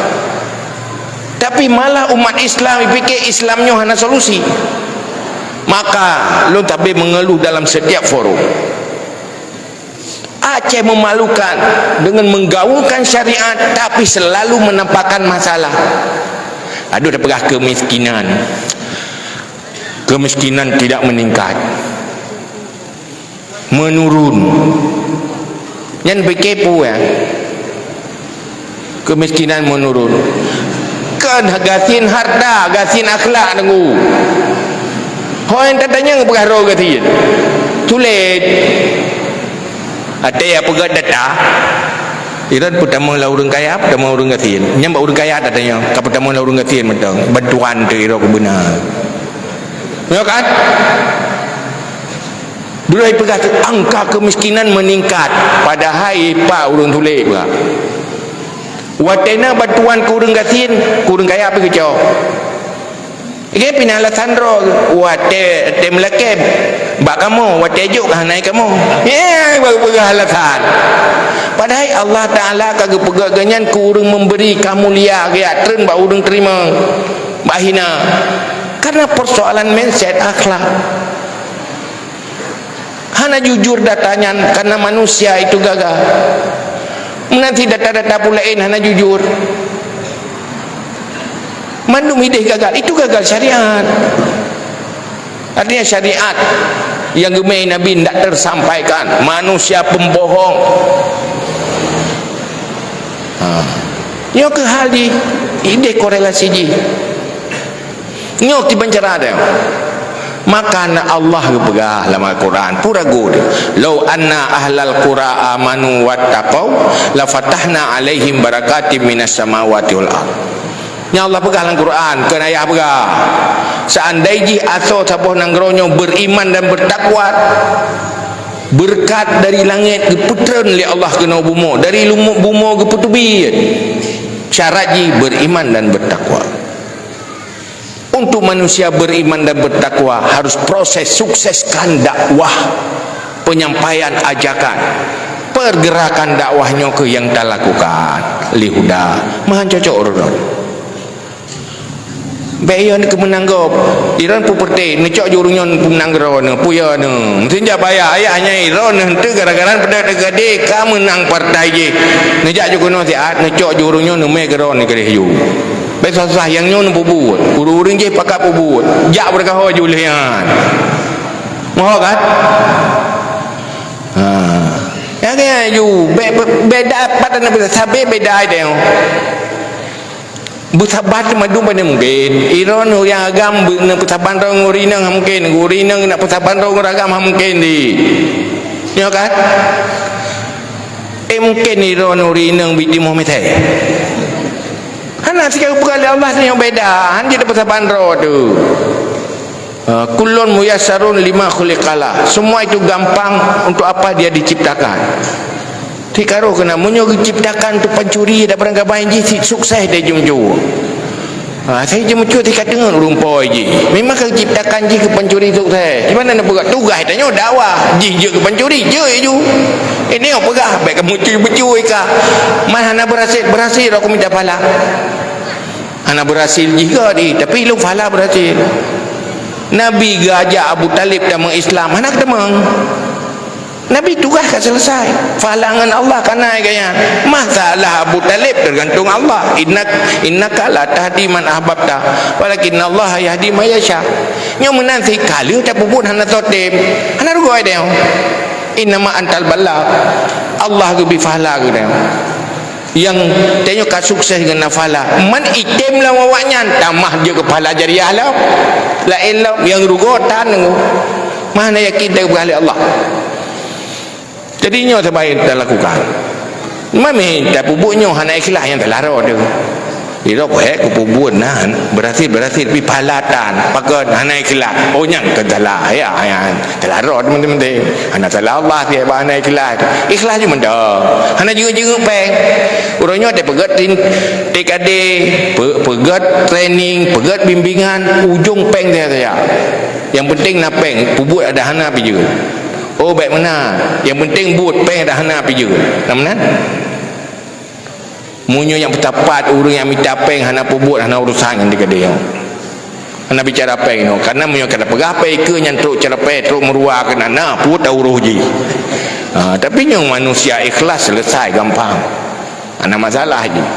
Tapi malah umat Islam dipikir Islam nyoe hana solusi. Maka lôn tabe mengeluh dalam setiap forum. Aceh memalukan dengan menggaungkan syariat tapi selalu menampakkan masalah. Aduh, dah peugah kemiskinan. Kemiskinan tidak meningkat. Menurun. Nyan pike peue ya? Kemiskinan menurun. Kan gasien harta, gasien akhlak nunggu. Ho nyang tatanyong peugah roh gasien. Tulet. Ada yang peugah data. Iran pertama lah ureueng kaya, pertama ureueng gasien. Nyang bak ureueng kaya tatanyong, ka pertama lah ureueng gasien mantong. Bantuan tu ira kebenar. Ya kan? Beureuh peugah tu, angka kemiskinan meningkat, padahai ipak ureueng tulék pula. Watée na bantuan keu ureueng gasien, keu ureueng kaya pih geucok. Geupeugah alasan droe, watée tem lakée bak kamoe, watée jok ka hana kamoe. Ya, baru peugah alasan. Padahai Allah Taala ka geupeugah geuhnyan keu ureueng memberi ka mulia, geujak treun bak ureueng terima, bak hina. Karena persoalan mindset akhlak. Hana jujur data nyan karena manusia itu gagah. Meunan cit data-data peue laén hana jujur. Mandum idéh gagal, itu gagal syariat. Artinya syariat yang geumé Nabi ndak tersampaikan, manusia pembohong. Ha. Nyoe keuh hal jih, idéh korelasi jih. Nyoe kiban cara dia. Maka na Allah geupeugah lam Al-Quran, pura gud, "Lau anna ahlal qura amanu wattaqau, lafatahna alaihim barakatim minas samawati wal ard." Nyang Allah peugah lam Quran, kon ayah peugah. Seandai jih asoe saboh nanggroe nyoe beriman dan bertakwa, beureukat dari langét geupeutreun lé Allah keunoe bumoe, dari lumu-, bumoe geupeuteubiet. Syarat jih beriman dan bertakwa. Untuk manusia beriman dan bertakwa, harus proses sukseskan dakwah, penyampaian ajakan, pergerakan dakwah nyoe keuh nyang talakukan. Lihuda, meuhan cocok ureuëng. Bèk yo keu meunang gob. Iron peuperti, neucok ju ureuëng nyoe peumeunang droeneuh, puya neuh. Meusinja baya ayah nyan iron neuh henteu gara-gara peugah teugadé ka meunang partai jih. Neujak ju keunoe siat, neucok ju ureuëng nyoe neumé keudroe neuh keudeh ju. Bèk susah-susah nyang nyoe neupeubuet. Ureuëng-ureuëng jih pakat peubuet. Jak beureukaho ju lheueh nyan. Moho kan? Ha. Nyang keu ju bèk, bèk, beda pat na beda, sabé beda idéh. Beusaban mandum pane mungken. Iron ureuëng agam beu-, neupeusaban droe ngon ureuëng inong han mungken. Ureuëng inong nak peusaban droe ngon agam han mungken di. Nyoe kan? Eh, mungken iron ureuëng inong bit timoh meutai. Hana sikaru peugah lé Allah nyoe beda. Han jeuet peusaban droe tu. Ha, kullun muyassarun lima khuliqalah. Semua itu gampang untuk apa dia diciptakan. Sikaru keunan, meunyoe geuciptakan untuk pancuri, dak barangkabai jih si sukses deh jum-jum. Ha, saya je muncul tika teungeut ureuëng po jih. Memang ka geuciptakan jih keu pancuri sukses. Di mana nak peugah tugas tanyoe dakwah, jih jeuet keu pancuri, jeuet ju. Ini orang peugah, baik kamu cuy-cuy ka. Man hana berhasil, berhasil aku minta pahala. Hana berhasil jih ka di, tapi lôn pahala berhasil. Nabi geujak Abu Talib tamong Islam, hana keudamong. Nabi tugaih ka selesai. Pahala ngon Allah ka na gaya. Masalah Abu Talib tergantung Allah. Innak, innaka la tahdi man ahbabta, walakinnallaha yahdi man yasha. Nyoe meunan si ka lheueh tapeubuet hana soe tem. Hana rugoe deh. Innama antal balagh. Allah geubri pahala geutanyoe. Nyang tanyoe ka sukses ngon pahala. Man item lam awaknyan tamah jeuet keu pahala jariah lom. Laén lom nyang rugoe tan nyoe. Mana yakin teupeugah lé Allah. Jadi nyoe sabai talakukan. Mami tapeubuet nyoe hana ikhlas nyang teularot tu. Irok hek kupeubuet nan berhasil-berhasil pi pahala tan. Pakon hana ikhlas. Oh nyang keudala ya, ya. Teularot teman-teman. Hana salah Allah siapa hana ikhlas. Ikhlas je mantong. Hana jeuet-jeuet peng. Uroe nyoe tapeugot tin T K D, pe-, peugét training, peugét bimbingan, ujong peng saja. Yang penting na peng, peubuet ada hana pijeu. Oh, baik meunan. Yang penting buet peng ada hana pijeu. Nama meunan? Meunyoe nyang peusapat ureuëng nyang mita peng hana peubuet, hana urusan ngon dikeue. Hana bicara peng nyoe. Karena meunyoe kata peugah peng ikeue nyan trok ceureupe, trok meurua keunan, na peuet uroh jih. Ha, tapi nyang manusia ikhlas selesai gampang. Hana masalah jih.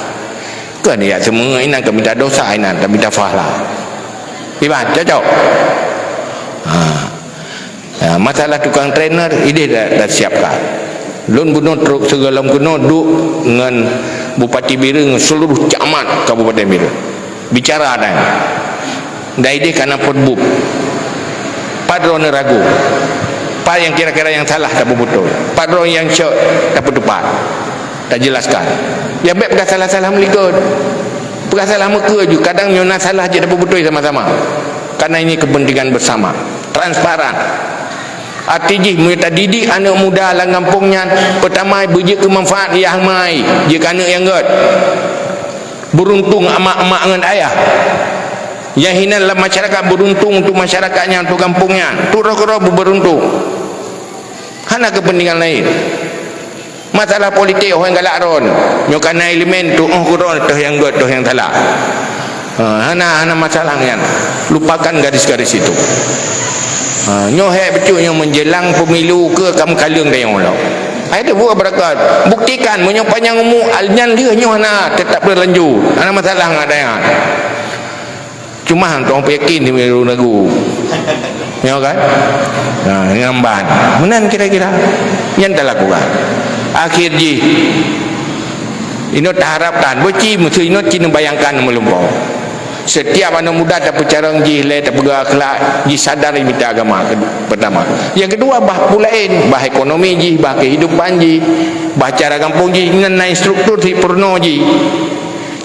Kon ya semua inan ka mita dosa inan, ka mita pahala. Iban, cocok. Ha. Ya, masalah tukang trainer, ideh dah, dah siapkan. Lôn bunoe trok sigohlom keunoe duek ngon Bupati Bireuen ngon seluruh camat Kabupaten Bireuen. Bicara dan, dan ideh kana pot bup. Pat droeneuh ragu. Pat nyang kira-kira nyang salah tapeubeutôi. Pat droe nyang syok tapeuteupat. Tajelaskan. Ya bèk peugah salah-salah meulikot. Peugah salah meukeue ju. Kadang nyoe na salah jeuet tapeubeutôi sama-sama. Karena ini kepentingan bersama. Transparan. Arti jih meunyoe tadidik aneuk muda lam gampông nyan, peutama beujeuet keu manfaat yah mai, jeuet keu aneuk nyang gèt. Beuruntung amak-amak ngon ayah. Nyang hinan lam masyarakat beuruntung untuk masyarakat nyan, untuk gampông nyan. Untuk roh keudroe beuruntung. Hana kepentingan laén. Masalah politik, oh nyang galak droen. Nyoe kana ileumèe tu, oh keudroe toh nyang gèt, toh nyang salah. Ha, hana, hana masalah nyan. Lupakan gadis-gadis itu. Ha, nyoe hèk bacut nyoe menjelang pemilu keu kam kaleueng dayong lom. Hai teubuet beureukat. Buktikan meunyoe panyang umu al nyan lheueh nyoe hana tetap berlanjut. Hana masalah ngon dayah. Cuma hana teupeue yakin, ragu. Nyo kan? Nah, nyan ban. Meunan kira-kira. Nyan talakukan. Akhir jih, inoe taharapkan, beuci meusu inoe cit neubayangkan meulumpoe. Setiap aneuk muda tapeucarông jih lé, tapeugah akhlak, jih sadar mita agama, pertama. Yang kedua, bah peue laén, bah ekonomi jih, bah kehidupan jih, bah cara gampông jih, nyan na instruktur si peurunoe jih.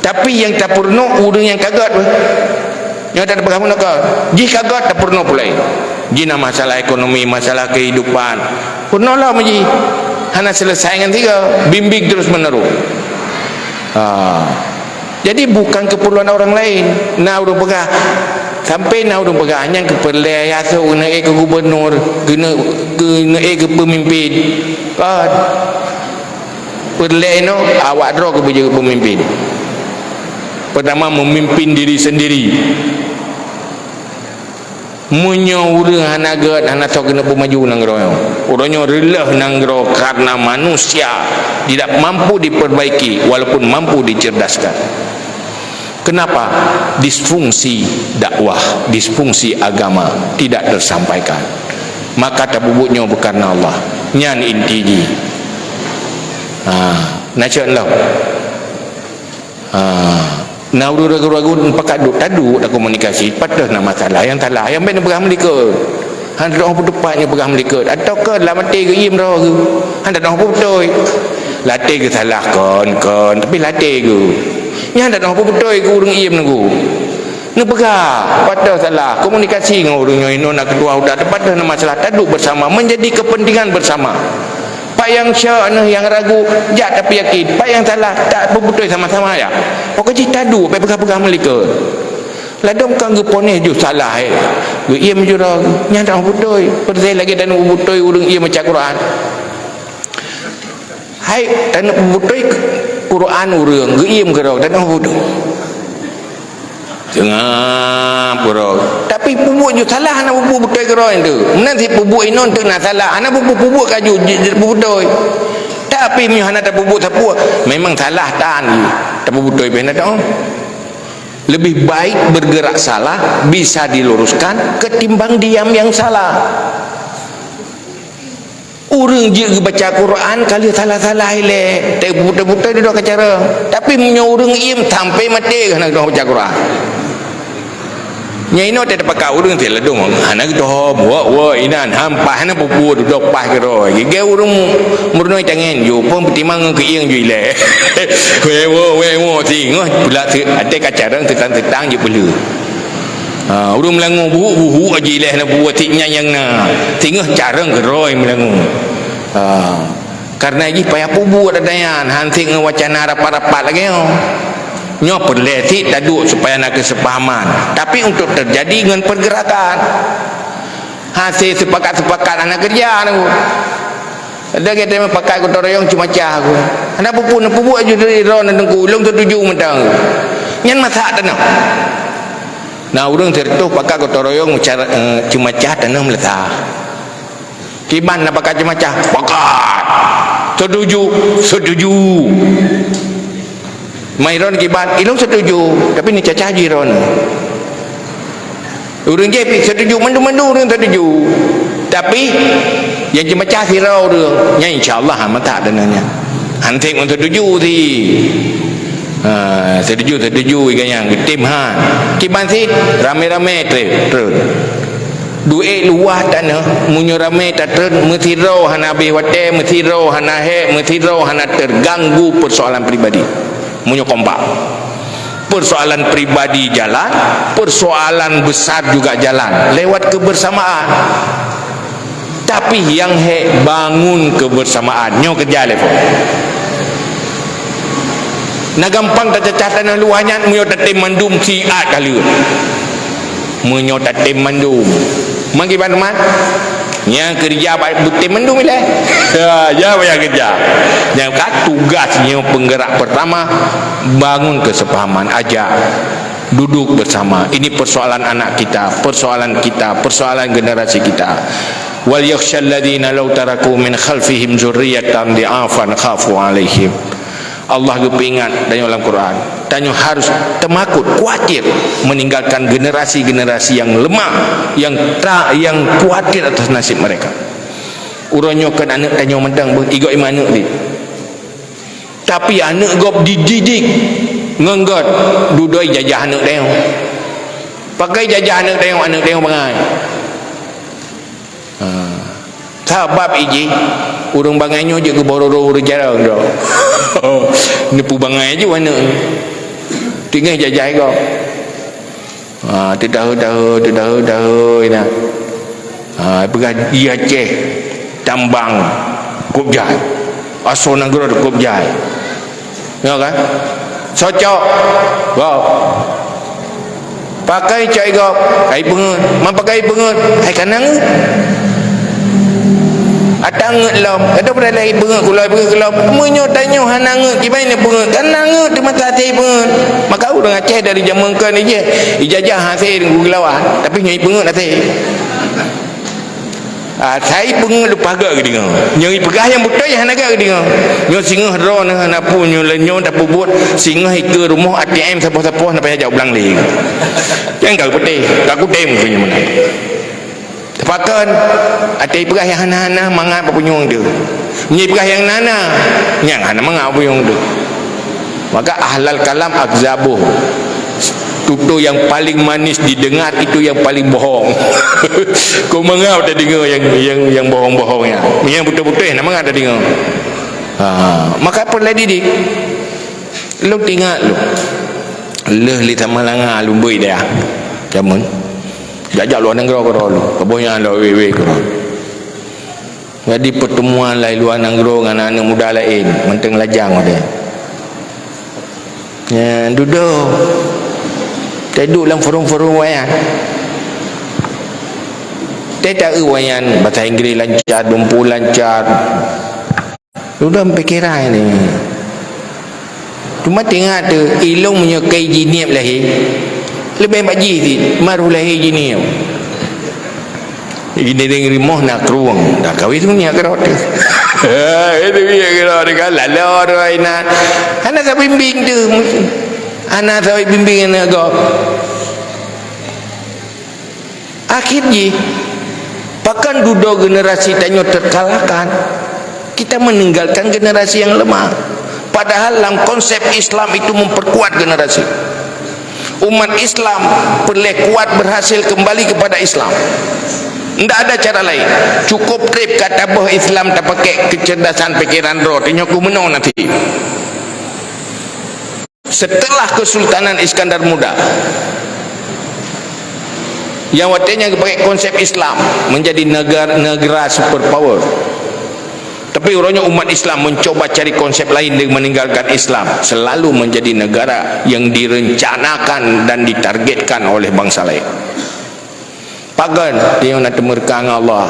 Tapi nyang tapeurunoe ureuëng nyang ka gét weh. Nyoe tapeugah meunoe ka, jih ka gét tapeurunoe pulai. Jih na masalah ekonomi, masalah kehidupan. Peurunoe lom jih. Hana selesai ngon tiga, bimbing terus menerus. Ha. Jadi bukan keperluan orang lain. Na ureuëng peugah, sampai na ureuëng peugah, nyang keu peureulée yah sôk keuneuk ék keu gubernur, keuneuk, keuneuk ék keu peumimpin. Kan? Peureulée nyoe awak droe keuh beujeuet peumimpin. Pertama, memimpin diri sendiri. Meunyoe ureuëng hana gét, hana soe keuneuk peumaju nanggroe nyoe. Uroe nyoe reuloh nanggroe karena manusia tidak mampu diperbaiki walaupun mampu dicerdaskan. Kenapa? Disfungsi dakwah, disfungsi agama tidak tersampaikan. Maka tapubuet nyoe bukan Allah. Nyan inti jih. Ha, na cok lom. Ha, na ureuëng ragu-ragu pakat duek taduek takomunikasi, padahai na masalah nyang salah, nyang ben peugah meulikot. Hana teudoh peuteupat nyoe peugah meulikot. Atawa keu lam até geuiem droe geuh. Hana teudoh peubeutôi. Lam até geusalah kon, kon, tapi lam até geuh. Nyan hana teudoh peubeutôi keu ureuëng iem nunggu. Neupeugah, padahai salah. Komunikasi ngon ureuëng nyoe inoe na keudua udah, padahai na masalah, taduek bersama, menjadi kepentingan bersama. Pat nyang syok nyoe nyang ragu, jak tapeuyakin. Pat nyang salah, tapeubeutôi sama-sama ya. Pokok jih taduek, bèk peugah-peugah meulikot. Ladôm ka geuponéh ju salah, eh. Geuiem ju droe, nyan hana beutôi. Persis lagée taneuk beutôi ureuëng iem baca Quran. Hai, taneuk beutôi Quran ureuëng, geuiem keudroe, taneuk beutôi. Teungoh keudroe. Tapi peubuet ju salah, hana peubuet beutôi keudroe tu. Meunan si peubuet inoe tu na salah, hana peubuet, peubuet ka ju, ju, ju beutôi. Tapi meunyoe hana tapeubuet sapeue, memang salah tan jih. Tapeubeutôi pih na teuh. Lebih baik bergerak salah, bisa diluruskan, ketimbang diam yang salah. Ureuëng jeuet geubaca Quran ka lheueh salah-salah ilée, teuputéh-putéh dudoe ka carông. Tapi meunyoe ureuëng iem sampai maté hana geudoh baca Quran. Nyan inoe teuh tapakat ureuëng teuh ladôm, hana geudoh, buet-buet inan, hampa hana peue-peue dudoe paih keudroe. Gigée ureuëng meurunoe tangen, ju pun peutimang ngon keuieng ju ilée. Wée wo, wée wo, singoh pula até ka carông teutang-teutang jeuet peuleueh. Ha, ureuëng meulangue buhuk-buhuk aja ilée na buet tik nyan nyang na. Singoh carông keudroe meulangue. Ha, kareuna jih payah peubuet ata nyan, han sép ngon wacana rapat-rapat lagée nyoe. Nyoe peureulée cit taduek supaya na keuseupahaman. Tapi untuk teujadi ngon peurgeurakan. Hase seupakat-seupakat hana keureuja na. Ada gata meupakat gotong royong cuma cah aku. Hana peue-peue, na peubuet aju dari droe na teungku, ulôn setuju mantong. Nyan masak tanoh. Na ureuëng sireutôh pakat gotong royong cara, eh, cuma cah tanoh meuleusa. Kiban na pakat cuma cah, pakat. Setuju, setuju. Mai droen kiban, ilôn setuju, tapi neucacah jih droen. Ureuëng jih pih setuju, mandum-mandum ureuëng setuju. Tapi nyang jimeucah sidroe ureuëng, nyan insya Allah ha mantap dan nyan. Han sép ngon setuju si. Ha, setuju, setuju ganyang geutem ha. Kiban sit ramé-ramé trép, trép. Duek luwah tanoh, meunyoe ramé tatreun, meusidroe hana habéh watée, meusidroe hana hék, meusidroe hana terganggu persoalan pribadi. Meunyoe kompak. Persoalan pribadi jalan, persoalan besar juga jalan lewat kebersamaan. Tapi nyang hék bangun kebersamaan. Nyoe keureuja lé po. Na gampang tacacah tanoh luwah nyan meunyoe tatem mandum siat ka lheueh. Meunyoe tatem mandum. Meukiban teuma? Nyang keureuja bak butem mandum ilée. Ya, ya payah keureuja. Nyang ka tugas nyoe penggerak pertama, bangun kesepahaman, ajak duduk bersama. Ini persoalan anak kita, persoalan kita, persoalan generasi kita. Wal yakhshal ladzina law taraku min khalfihim dzurriyyatan dhi'afan khafu 'alaihim. Allah geupeuingat tanyoe lam Quran. Tanyoe harus teumakot, kuatir meninggalkan generasi-generasi yang lemah, yang tra-, yang kuatir atas nasib mereka. Uroe nyoe kon aneuk tanyoe mantong beuh, igob iman aneuk deh. Tapi aneuk gob dididik ngon gét, dudoe jajah aneuk tanyoe. Pakai jajah aneuk tanyoe, aneuk tanyoe bangai. Ha. Sabab iji, ureuëng bangai nyoe jeuet keu bororo ureuëng jarang droe. Neupeubangai ju aneuk. Teungoh jajah gob. Ha, teudahe-dahe, teudahe-dahe na. Ha, peugah di Aceh, Tambang, kôb jai. Asoe nanggroe kôb jai. Ya kan? Cocok. Wow. Pakai cok igob, hai peungeuet. Man pakai peungeuet, hai ka na ngeuet. Ata ngeuet lom, kata peureulée hai peungeuet, kulai peungeuet lom. Meunyoe tanyoe hana ngeuet, kiban na peungeuet, ka na ngeuet teuma hase peungeuet. Maka ureuëng Aceh dari jameun kon ijeh, ijajah hase geulawan, tapi nyoe peungeuet hase. Ah, sai peungeuet lumpah gét geudeungoe. Nyoe ipeugah nyang beutôi hana gét geudeungoe. Nyoe singoh droeneuh hana peue nyoe lé nyoe tapeubuet singoh ikeue rumoh A T M sapoh-sapoh na payah jak u blang lé. Nyang ka geupeuteh, ka kutem keu nyoe meunan. Teupakon, até ipeugah nyang hana-hana mangat bak punyueng teuh. Nyoe ipeugah nyang na-na, nyang hana mangat bak punyueng teuh. Maka ahlal kalam akzabuh. Tutoe yang paling manis didengar itu yang paling bohong. Kok mangat tadeungoe nyang, nyang, nyang bohong-bohong nyan. Nyang beutôi-beutôi hana mangat tadeungoe. Ha, maka peureulée didik. Lôn teuingat lôn. Lheueh lé Samalanga lôn beuet dayah. Jameun. Jak-jak luwa nanggroe keudroe lôn. Saboh nyan lôn wéh-wéh keudroe. Jadi, pertemuan lam luwa nanggroe ngon aneuk muda laén, mantong lajang watée. Nyan, dudoe. Teuduek lam forum-forum awaknyan. Teuta eu awaknyan, bahasa Inggris lancar, dumpeue lancar. Dudoe pikiran ni. Cuma teuingat teuh, ilong meunyoe ka jiniep lahé, leubeh bak jih cit, maru lahé jiniep. Di dinding rumoh na krueng, dah kawin tu minyak keudroe teuh. Itu minyak keudroe teuh kan, lalu roh inan. Hana sabimbing teuh. Hana sabimbing aneuk gob. Akhir jih, pakon dudoe generasi tanyoe terkalahkan. Kita meninggalkan generasi yang lemah. Padahal lam konsep Islam itu memperkuat generasi. Umat Islam peureulée kuat berhasil kembali kepada Islam. Ndak ada cara lain. Cukup treb ka taböh Islam tapaké kecerdasan pikiran droe, tanyoe ku meunoe nanti. Setelah Kesultanan Iskandar Muda, yang watée nyan geupaké konsep Islam menjadi negara, negara superpower. Tapi uroe nyoe umat Islam mencoba cari konsep lain dengan meninggalkan Islam, selalu menjadi negara yang direncanakan dan ditargetkan oleh bangsa lain. Pakon, tanyoe na teumeureuka ngon Allah.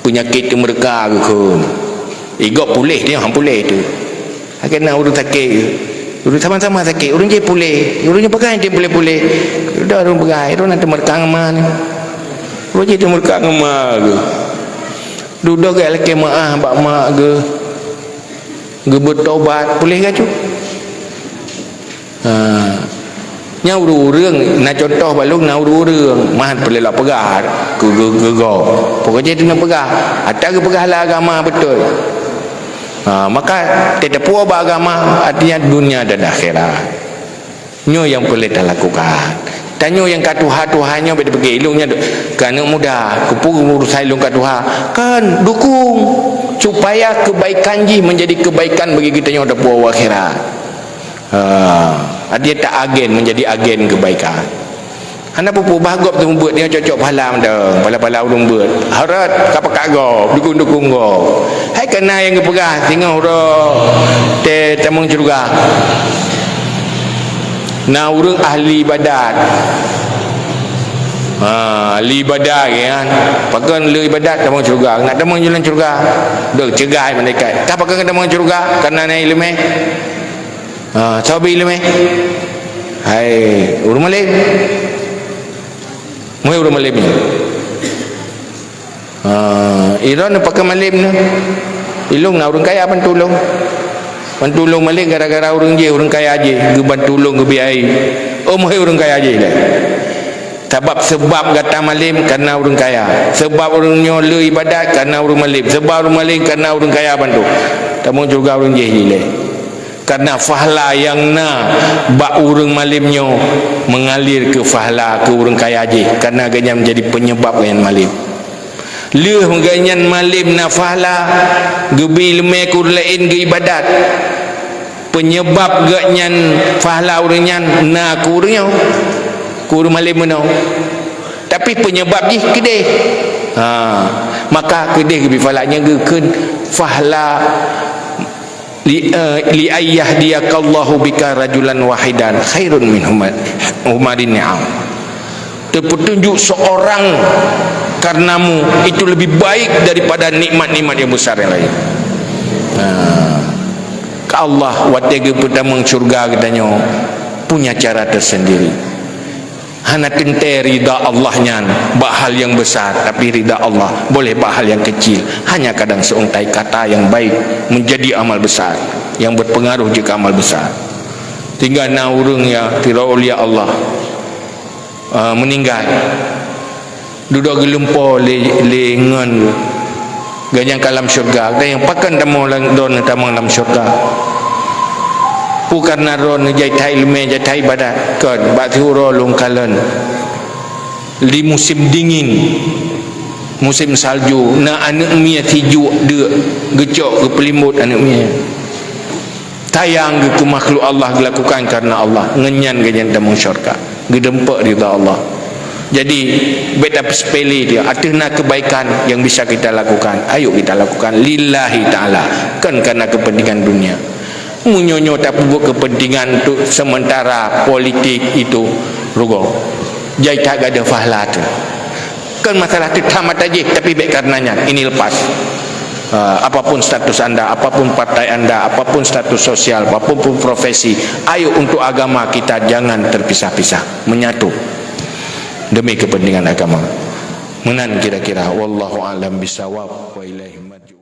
Peunyakét teumeureuka geukheun. Igob puléh, tanyoe han puléh teuh. Akhé na ureuëng sakét, ureuëng sama-sama sakét, ureuëng jih puléh, ureuëng nyoe peugah tem puléh-puléh. Udah ureuëng peugah, ureuëng na teumeureuka ngon ma nyoe. Ureuëng jih teumeureuka ngon ma geuh. Dudoe geuh lakée meuáh bak mak geuh. Geubeutobat, puléh ka cut. Ha. Nyan ureuëng-ureuëng, na contoh bak lôn, na ureuëng-ureuëng, mah peureulée lôn peugah keu geu-, geugoe. Pokok jih teungoh peugah, ata geupeugah lam agama beutôi. Ha, maka teuteupue bak agama, artinya dunia dan akhirat. Nyoe nyang peureulée talakukan. Tanyoe nyang ka tuha-tuha nyoe beda pike ilong nyan keu aneuk muda, keupeue urusan ilong ka tuha, kan dukung supaya kebaikan jih menjadi kebaikan bagi geutanyoe di akhirat. Ha, dia tak agen, menjadi agen kebaikan. Hana peue-peue bah gob teumeubeuet, dia cocok pahala mantong, pahala-pahala ureuëng beuet. Harot ka pakat gob, dukung-dukung gob. Hai kana nyang geupeugah singoh uroe teutamong syeuruga. Na ureuëng ahli ibadat. Ha, ahli ibadat kan. Pakon le ibadat tamong syeuruga. Nak tamong jalan syeuruga. Dok cegah malaikat. Ka pakon tamong syeuruga? Karena na ileumé. Ha, sabe ileumé. Hai, ureuëng malém. Muhai ureuëng malém nyoe. Ha, ilong na pakon malém nyoe. Ilong na ureuëng kaya bantu lôn. Bantu ulôn malém gara-gara ureuëng jéh, ureuëng kaya jéh, geubantu ulôn geubri aé. Oh, meuhé ureuëng kaya jéh lé. Sabab, seubab gata malém karena ureuëng kaya. Seubab ureuëng nyoe le iébadat karena ureuëng malém. Seubab ureuëng malém karena ureuëng kaya bantu. Tamong syeuruga ureuëng jéh jih lé. Karena fahla nyang na bak ureuëng malém nyoe mengalir keu fahla keu ureuëng kaya jéh. Karena gobnyan menjadi penyebab gobnyan malém. Lheueh gobnyan malém na fahla, geubri leumé keu ureuëng laén geuiébadat. Penyebab gobnyan fahla ureuëng nyan na keu ureuëng nyoe, keu ureuëng malém meunoe. Tapi penyebab jih keudeh. Ha, maka keudeh geubri fahla nyan geukheun fahla li, eh, li ayyahdiyakallahu bika rajulan wahidan khairun min huma-, humarin ni'am. Terpetunjuk seorang karenamu itu lebih baik daripada nikmat-nikmat yang besar yang lain. Ha. Ka Allah watée geupeutamong syurga geutanyoe punya cara tersendiri. Hana teuntée ridha Allah nyan bak hal yang besar, tapi ridha Allah boleh bak hal yang kecil. Hanya kadang seuntai kata yang baik menjadi amal besar, yang berpengaruh jeuet keu amal besar. Tinggai na ureuëng ya tiro ulia Allah, ah, meuninggai. Dudoe geulumpo lé, lé ngon gobnyan ka lam syurga. Gobnyan pakon tamong lam, droeneuh tamong lam syurga? Peue kareuna droeneuh jai that iéleumé, jai that iébadat? Kon, bak siuroe lôn kalon. Di musim dingin, musim salju, na aneuëk mié sijuek deuk geucok geupeulimbot aneuëk mié. Sayang geuh keu makhluk Allah geulakukan kareuna Allah, ngon nyan gobnyan tamong syurga. Geudumpok ridha Allah. Jadi, bék tapeusepele dia. Ateueh na kebaikan yang bisa kita lakukan, ayo kita lakukan lillahi ta'ala, kon kareuna kepentingan dunia. Meunyoe nyoe tapeubuet kepentingan untuk sementara politik itu, rugoe. Jai that gadôh pahala teuh. Kon masalah teuh that mata jih, tapi bék kareuna nyan. Ini lepas. Ah, apapun status anda, apapun partai anda, apapun status sosial, apapun profesi, ayo untuk agama kita jangan terpisah-pisah, menyatu demi kepentingan agama. Meunan kira-kira. Wallahu a'lam bishawab. Wa ilaihi marji'un.